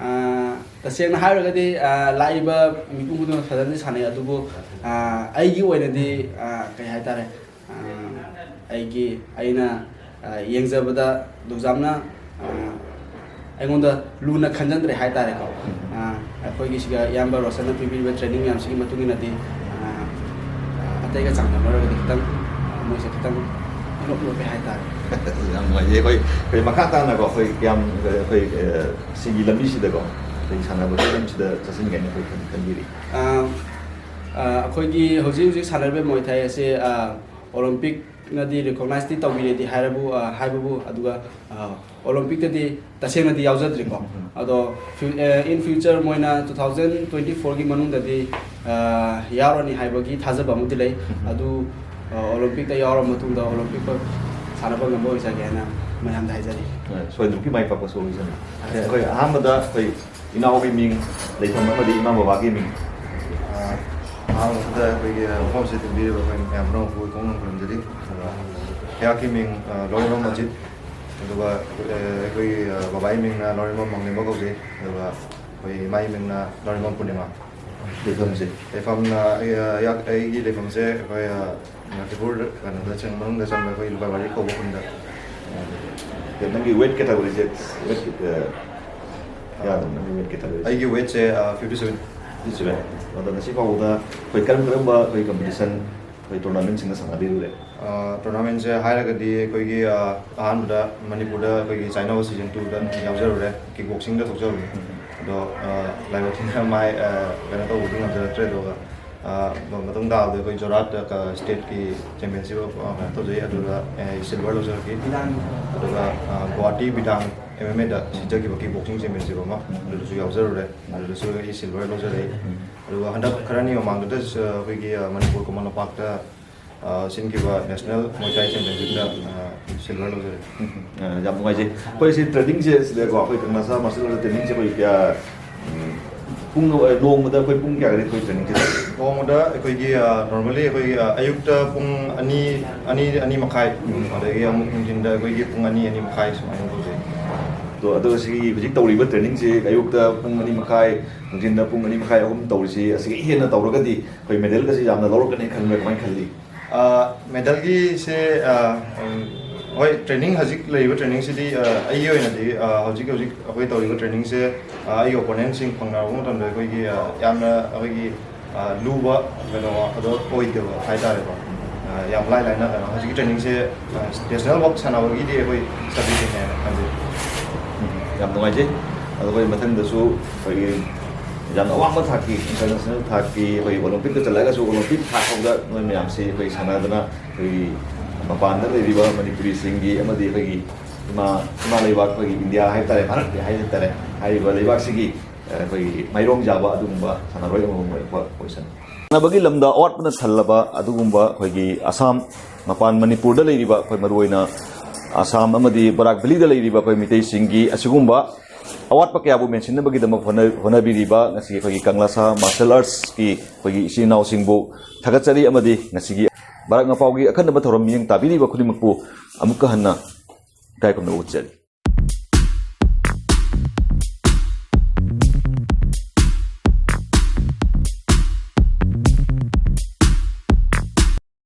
ꯑꯥ, ꯇꯁꯦꯡꯅ ꯍꯥꯏꯔꯒꯗꯤ, ꯑꯥ, ꯂꯥꯛꯏꯕ ꯃꯤꯄꯨꯝ ꯈꯨꯗꯤꯡꯃꯛ ꯐꯖꯅꯗꯤ ꯁꯥꯟꯅꯩ, ꯑꯗꯨꯕꯨ, ꯑꯥ, ꯑꯩꯒꯤ ꯑꯣꯏꯅꯗꯤ, ꯑꯥ, ꯀꯩ ꯍꯥꯏꯇꯥꯔꯦ, ꯑꯥ, ꯑꯩꯒꯤ ꯑꯩꯅ, ꯑꯥ, ꯌꯦꯡꯖꯕꯗ ꯗꯨꯖꯥꯝꯅ, ꯑꯥ, ꯑꯩꯉꯣꯟꯗ ꯂꯨꯅ ꯈꯟꯖꯟꯗ꯭ꯔꯦ ꯍꯥꯏꯇꯥꯔꯦꯀꯣ꯫ ꯑꯥ, ꯑꯩꯈꯣꯏꯒꯤ ꯁꯤꯒ ꯏꯌꯥꯝꯕ ꯔꯣꯁꯟꯅ ꯄꯤꯕꯤꯔꯤꯕ ꯇ꯭ꯔꯦꯅꯤꯡ ꯃꯌꯥꯝꯁꯤꯒꯤ ꯃꯇꯨꯡ ꯏꯟꯅꯗꯤ, ꯑꯥ, ꯑꯥ, ꯑꯇꯩꯒ ꯆꯥꯡꯗꯝꯅꯔꯒꯗꯤ ꯈꯤꯇꯪ, ꯑꯥ, ꯃꯣꯏꯁꯦ ꯈꯤꯇꯪ ꯏꯅꯣꯞ ꯅꯣꯞꯄꯦ ꯍꯥꯏꯇꯥꯔꯦ꯫ ꯌꯥꯝ ꯅꯨꯡꯉꯥꯏꯖꯩ꯫ ꯑꯩꯈꯣꯏ, ꯑꯩꯈꯣꯏ ꯃꯈꯥ ꯇꯥꯅꯀꯣ, ꯑꯩꯈꯣꯏ ꯀꯌꯥꯝ, ꯑꯩꯈꯣꯏ, ꯑ, ꯁꯤꯒꯤ ꯂꯝꯕꯤꯁꯤꯗꯀꯣ, ꯑꯩꯈꯣꯏ ꯁꯥꯟꯅꯕꯒꯤ ꯂꯝꯁꯤꯗ ꯆꯠꯁꯤꯟꯒꯦ ꯍꯥꯏꯅ ꯑꯩꯈꯣꯏ ꯈꯟ-, ꯈꯟꯕꯤꯔꯤ꯫ ꯑꯥ, ꯑꯥ, ꯑꯩꯈꯣꯏꯒꯤ ꯍꯧꯖꯤꯛ ꯍꯧꯖꯤꯛ ꯁꯥꯟꯅꯔꯤꯕ ꯃꯣꯏ ꯊꯥꯏ ꯑꯁꯦ, ꯑꯥ, ꯑꯣꯂꯦꯝꯄꯤꯛꯅꯗꯤ ꯔꯤꯀꯣꯛꯅꯥꯏꯁꯇꯤ ꯇꯧꯕꯤꯔꯦꯗꯤ ꯍꯥꯏꯔꯕꯨ, ꯑꯥ, ꯍꯥꯏꯕꯕꯨ, ꯑꯗꯨꯒ, ꯑꯥ, ꯑꯣꯂꯦꯝꯄꯤꯛꯇꯗꯤ ꯇꯁꯦꯡꯅꯗꯤ ꯌꯥꯎꯖꯗ꯭ꯔꯤꯀꯣ꯫ ꯑꯗꯣ ꯐ꯭ꯌꯨ-, ꯑꯦ, in future ꯃꯣꯏꯅ two thousand twenty fourꯒꯤ ꯃꯅꯨꯡꯗꯗꯤ, ꯑꯥ, ꯌꯥꯎꯔꯅꯤ ꯍꯥꯏꯕꯒꯤ ꯊꯥꯖꯕ ꯑꯃꯗꯤ ꯂꯩ꯫ ꯑꯗꯨ, ꯑꯥ, ꯑꯣꯂꯦꯝꯄꯤꯛꯇ ꯌꯥꯎꯔꯕ ꯃꯇꯨꯡꯗ ꯑꯣꯂꯦꯝꯄꯤꯛꯇ ꯁꯥꯟꯅꯕ ꯉꯝꯕ ꯑꯣꯏꯖꯒꯦ ꯍꯥꯏꯅ ꯃꯌꯥꯝꯗ ꯍꯥꯏꯖꯔꯤ꯫ ꯁꯣꯏꯗꯅꯃꯛꯀꯤ ꯃꯥꯏ ꯄꯥꯛꯄꯁꯨ ꯑꯣꯏꯖꯅꯤ꯫ ꯑꯩꯈꯣꯏ ꯑꯍꯥꯟꯕꯗ ꯑꯩꯈꯣꯏ ꯏꯅꯥꯎꯒꯤ ꯃꯤꯡ, ꯂꯩꯐꯝ ꯑꯃꯗꯤ ꯏꯃꯥ ꯕꯕꯥꯒꯤ ꯃꯤꯡ꯫ ꯑꯥ, ꯑꯍꯥꯟꯕꯗ ꯑꯩꯈꯣꯏꯒꯤ ꯃꯐꯝꯁꯤꯗ ꯊꯤꯟꯕꯤꯔꯤꯕ ꯑꯩꯈꯣꯏ ꯃꯌꯥꯝ ꯄꯨꯝꯅꯃꯛꯄꯨ ꯏꯈꯣꯡ ꯈꯨꯔꯨꯝꯖꯔꯤ꯫ ꯑꯗꯨꯒ ꯑꯩꯍꯥꯛꯀꯤ ꯃꯤꯡ, ꯑꯥ, ꯂꯣꯏꯔꯦꯝꯕꯝ ꯑꯖꯤꯠ꯫ ꯑꯗꯨꯒ, ꯑꯥ, ꯑꯩꯈꯣꯏꯒꯤ, ꯑꯥ, ꯕꯕꯥꯒꯤ ꯃꯤꯡꯅ ꯂꯣꯏꯔꯦꯝꯕꯝ ꯃꯪꯂꯦꯝꯕ ꯀꯧꯖꯩ꯫ ꯑꯗꯨꯒ ꯑꯩꯈꯣꯏ ꯏꯃꯥꯒꯤ ꯃꯤꯡꯅ ꯂꯣꯏꯔꯦꯝꯕꯝ ꯄꯨꯔꯅꯤꯃꯥ꯫ ꯂꯩꯐꯝꯁꯦ? ꯂꯩꯐꯝꯅ, ꯑꯩ, ꯑꯥ, ꯑꯩꯍꯥꯛ-, ꯑꯩꯒꯤ ꯂꯩꯐꯝꯁꯦ ꯑꯩꯈꯣꯏ, ꯑꯥ, ꯃꯅꯤꯄꯨꯔꯗ ꯀꯩꯅꯣꯗ ꯆꯪ-, ꯃꯅꯨꯡꯗ ꯆꯪꯕ ꯑꯩꯈꯣꯏ ꯂꯨꯄꯥ ꯋꯥꯔꯤ ꯀꯧꯕ ꯈꯨꯟꯗ꯫ ꯅꯪꯒꯤ weight categoryꯁꯦ, weight, ꯑ, ꯀꯌꯥꯅꯣ ꯅꯪꯒꯤ weight category? ꯑꯩꯒꯤ weightꯁꯦ, ꯑ, fifty seven꯫ Fifty seven꯫ ꯑꯗꯣ ꯉꯁꯤ ꯐꯥꯎꯕꯗ ꯑꯩꯈꯣꯏ ꯀꯔꯝ ꯀꯔꯝꯕ ꯑꯩꯈꯣꯏ competition, ꯑꯩꯈꯣꯏ tournamentꯁꯤꯡꯗ ꯁꯥꯟꯅꯕꯤꯔꯨꯔꯦ? ꯑ, tournamentꯁꯦ ꯍꯥꯏꯔꯒꯗꯤ ꯑꯩꯈꯣꯏꯒꯤ, ꯑ, ꯑꯍꯥꯟꯕꯗ ꯃꯅꯤꯄꯨꯔꯗ ꯑꯩꯈꯣꯏꯒꯤ ꯆꯥꯏꯅꯥ ꯁꯤꯖꯟ ꯇꯨꯗ ꯌꯥꯎꯖꯔꯨꯔꯦ, kickboxingꯗ ꯊꯣꯛꯆꯔꯨꯔꯦ꯫ ꯑꯗꯣ, ꯑ, ꯂꯥꯏꯕꯛ ꯊꯤꯅ ꯃꯥꯏ, ꯑ, ꯀꯩꯅꯣ ꯇꯧꯕꯗꯤ ꯉꯝꯖꯔꯛꯇ꯭ꯔꯦ꯫ ꯑꯗꯨꯒ, ꯑ, ꯃ-, ꯃꯇꯨꯡ ꯇꯥꯕꯗ ꯑꯩꯈꯣꯏ ꯖꯣꯔꯍꯥꯠꯇ, ꯑ, stateꯀꯤ championship, ꯑ, ꯀꯩꯅꯣ ꯇꯧꯖꯩ꯫ ꯑꯗꯨꯗ, ꯑ, silver ꯂꯧꯖꯔꯛꯈꯤ꯫ ꯑꯗꯨꯒ, ꯑ, ꯒꯨꯋꯥꯍꯥꯇꯤ ꯕꯤꯗꯥꯡ MMAꯗ ꯁꯤꯟꯖꯈꯤꯕ kickboxing championship ꯑꯃ, ꯑꯗꯨꯗꯁꯨ ꯌꯥꯎꯖꯔꯨꯔꯦ꯫ ꯑꯗꯨꯗꯁꯨ ꯑꯩ silver ꯂꯧꯖꯔꯛꯏ꯫ ꯑꯗꯨꯒ ꯍꯟꯗꯛ ꯈꯔꯅꯤ ꯃꯃꯥꯡꯗ, ꯑ, ꯑꯩꯈꯣꯏꯒꯤ, ꯑ, ꯃꯅꯤꯄꯨꯔ ꯈꯨꯃꯟ ꯂꯝꯄꯥꯛꯇ, ꯑ, ꯁꯤꯟꯈꯤꯕ national Muay Thai championshipꯇ, ꯑ, silver ꯂꯧꯖꯔꯛꯏ꯫ ꯑ, ꯌꯥꯝ ꯅꯨꯡꯉꯥꯏꯖꯩ꯫ ꯑꯩꯈꯣꯏ ꯁꯤ trainingꯁꯦ ꯁꯤꯗꯀꯣ, ꯑꯩꯈꯣꯏ ꯀꯪꯂꯥ ꯁꯅꯥ martial artꯇ trainingꯁꯦ ꯑꯩꯈꯣꯏ ꯀꯌꯥ ꯄꯨꯡ, ꯑ, ꯅꯣꯡꯃꯗ ꯑꯩꯈꯣꯏ ꯄꯨꯡ ꯀꯌꯥꯒꯗꯤ ꯑꯩꯈꯣꯏ ꯇ꯭ꯔꯦꯅꯤꯡꯁꯦ ꯇꯧꯏ? ꯅꯣꯡꯃꯗ ꯑꯩꯈꯣꯏꯒꯤ, ꯑ, normally ꯑꯩꯈꯣꯏꯒꯤ, ꯑ, ꯑꯌꯨꯛꯇ ꯄꯨꯡ ꯑꯅꯤ, ꯑꯅꯤ, ꯑꯅꯤ ꯃꯈꯥꯏ, ꯑꯗꯒꯤ ꯑꯃꯨꯛ ꯅꯨꯡꯊꯤꯟꯗ ꯑꯩꯈꯣꯏꯒꯤ ꯄꯨꯡ ꯑꯅꯤ, ꯑꯅꯤ ꯃꯈꯥꯏ ꯁꯨꯃꯥꯏꯅ ꯇꯧꯖꯩ꯫ ꯑꯗꯣ, ꯑꯗꯣ ꯁꯤꯒꯤ ꯍꯧꯖꯤꯛ ꯇꯧꯔꯤꯕ ꯇ꯭ꯔꯦꯅꯤꯡꯁꯤ ꯑꯌꯨꯛꯇ ꯄꯨꯡ ꯑꯅꯤ ꯃꯈꯥꯏ, ꯅꯨꯡꯊꯤꯟꯗ ꯄꯨꯡ ꯑꯅꯤ ꯃꯈꯥꯏ, ꯑꯍꯨꯝ ꯇꯧꯔꯤꯁꯤ, ꯑꯁꯤꯒꯤ ꯍꯦꯟꯅ ꯇꯧꯔꯒꯗꯤ ꯑꯩꯈꯣꯏ ꯃꯦꯗꯜꯒꯁꯤ ꯌꯥꯝꯅ ꯂꯧꯔꯛꯀꯅꯤ ꯈꯟꯕ꯭ꯔꯥ, ꯀꯃꯥꯏꯅ ꯈꯜꯂꯤ? ꯑ, ꯃꯦꯗꯜꯒꯤꯁꯦ, ꯑ, ꯎꯝ, ꯍꯣꯏ, ꯇ꯭ꯔꯦꯅꯤꯡ ꯍꯧꯖꯤꯛ ꯂꯩꯔꯤꯕ ꯇ꯭ꯔꯦꯅꯤꯡꯁꯤꯗꯤ, ꯑ, ꯑꯩꯒꯤ ꯑꯣꯏꯅꯗꯤ, ꯑ, ꯍꯧꯖꯤꯛ ꯍꯧꯖꯤꯛ ꯑꯩꯈꯣꯏ ꯇꯧꯔꯤꯕ ꯇ꯭ꯔꯦꯅꯤꯡꯁꯦ, ꯑ, ꯑꯩꯒꯤ ꯑꯣꯄꯣꯅꯦꯟꯁꯤꯡ ꯐꯪꯅꯔꯛꯄ ꯃꯇꯝꯗ ꯑꯩꯈꯣꯏꯒꯤ, ꯑ, ꯌꯥꯝꯅ ꯑꯩꯈꯣꯏꯒꯤ, ꯑ, ꯂꯨꯕ ꯀꯩꯅꯣ ꯑꯗꯣ ꯑꯣꯏꯗꯕ ꯍꯥꯏꯇꯥꯔꯦꯀꯣ꯫ ꯑ, ꯌꯥꯝ ꯂꯥꯏ ꯂꯥꯏꯅ ꯀꯩꯅꯣ ꯍꯧꯖꯤꯛꯀꯤ ꯇ꯭ꯔꯦꯅꯤꯡꯁꯦ, ꯑ, ꯅꯦꯁꯅꯦꯜ ꯋꯥꯛ ꯁꯥꯟꯅꯕꯒꯤꯗꯤ ꯑꯩꯈꯣꯏ ꯁꯕꯖꯦꯛꯅꯦꯅ ꯈꯟꯖꯩ꯫ ꯌꯥꯝ ꯅꯨꯡꯉꯥꯏꯖꯩ꯫ ꯑꯗꯣ ꯑꯩꯈꯣꯏ ꯃꯊꯪꯗꯁꯨ ꯑꯩꯈꯣꯏꯒꯤ ꯌꯥꯝꯅ ꯑꯋꯥꯡꯕ ꯊꯥꯛꯀꯤ, ꯏꯟꯇꯔꯅꯦꯁꯅꯦꯜ ꯊꯥꯛꯀꯤ, ꯑꯩꯈꯣꯏꯒꯤ ꯑꯣꯂꯤꯝꯄꯤꯛꯇ ꯆꯠꯂꯒꯁꯨ ꯑꯣꯂꯤꯝꯄꯤꯛ ꯊꯥꯛ ꯐꯥꯎꯗ ꯅꯣꯏ ꯃꯌꯥꯝꯁꯤ ꯑꯩꯈꯣꯏ ꯁꯥꯟꯅꯗꯅ ꯑꯩꯈꯣꯏꯒꯤ ꯃꯄꯥꯟꯗ ꯂꯩꯔꯤꯕ ꯃꯅꯤꯄꯨꯔꯤꯁꯤꯡꯒꯤ ꯑꯃꯗꯤ ꯑꯩꯈꯣꯏꯒꯤ ꯏꯃꯥ, ꯏꯃꯥ ꯂꯩꯕꯥꯛ, ꯑꯩꯈꯣꯏꯒꯤ ꯏꯟꯗꯤꯌꯥ ꯍꯥꯏꯕ ꯇꯥꯔꯦ, ꯚꯥꯔꯠ ꯍꯥꯏꯕ ꯇꯥꯔꯦ, ꯍꯥꯏꯔꯤꯕ ꯂꯩꯕꯥꯛꯁꯤꯒꯤ, ꯑ, ꯑꯩꯈꯣꯏꯒꯤ ꯃꯥꯏꯔꯣꯡ ꯌꯥꯕ ꯑꯗꯨꯒꯨꯝꯕ ꯁꯥꯟꯅꯔꯣꯏ ꯑꯃꯃꯝ ꯑꯣꯏꯔꯛꯄ ꯑꯣꯏꯁꯅꯨ꯫ ꯁꯥꯟꯅꯕꯒꯤ ꯂꯝꯗ ꯑꯋꯥꯠꯄꯅ ꯊꯜꯂꯕ ꯑꯗꯨꯒꯨꯝꯕ ꯑꯩꯈꯣꯏꯒꯤ ꯑꯁꯥꯝ, ꯃꯄꯥꯟ ꯃꯅꯤꯄꯨꯔꯗ ꯂꯩꯔꯤꯕ ꯑꯩꯈꯣꯏ ꯃꯔꯨꯑꯣꯏꯅ ꯑꯁꯥꯝ ꯑꯃꯗꯤ ꯕꯔꯥꯛ ꯚꯦꯂꯤꯗ ꯂꯩꯔꯤꯕ ꯑꯩꯈꯣꯏ ꯃꯤꯇꯩꯁꯤꯡꯒꯤ ꯑꯁꯤꯒꯨꯝꯕ ꯑꯋꯥꯠꯄ ꯀꯌꯥꯕꯨ ꯃꯦꯟꯁꯤꯟꯅꯕꯒꯤꯗꯃꯛ ꯍꯣꯠꯅ-, ꯍꯣꯠꯅꯕꯤꯔꯤꯕ ꯉꯁꯤ ꯑꯩꯈꯣꯏꯒꯤ ꯀꯪꯂꯥꯁꯥ ꯃꯥꯔꯁꯦꯜ ꯑꯥꯔꯠꯁꯀꯤ ꯑꯩꯈꯣꯏꯒꯤ ꯏꯆꯤꯟ ꯏꯅꯥꯎꯁꯤꯡꯕꯨ ꯊꯥꯒꯠꯆꯔꯤ ꯑꯃꯗꯤ ꯉꯁꯤꯒꯤ ꯚꯥꯔꯠ ꯃꯄꯥꯎꯒꯤ ꯑꯈꯟꯅꯕ ꯊꯧꯔꯝ ꯃꯤꯠꯌꯦꯡ ꯇꯥꯕꯤꯔꯤꯕ ꯈꯨꯗꯤꯡꯃꯛꯄꯨ ꯑꯃꯨꯛꯀ ꯍꯟꯅ ꯏꯀꯥꯏ ꯈꯨꯝꯅꯕ ꯎꯠꯆꯔꯤ꯫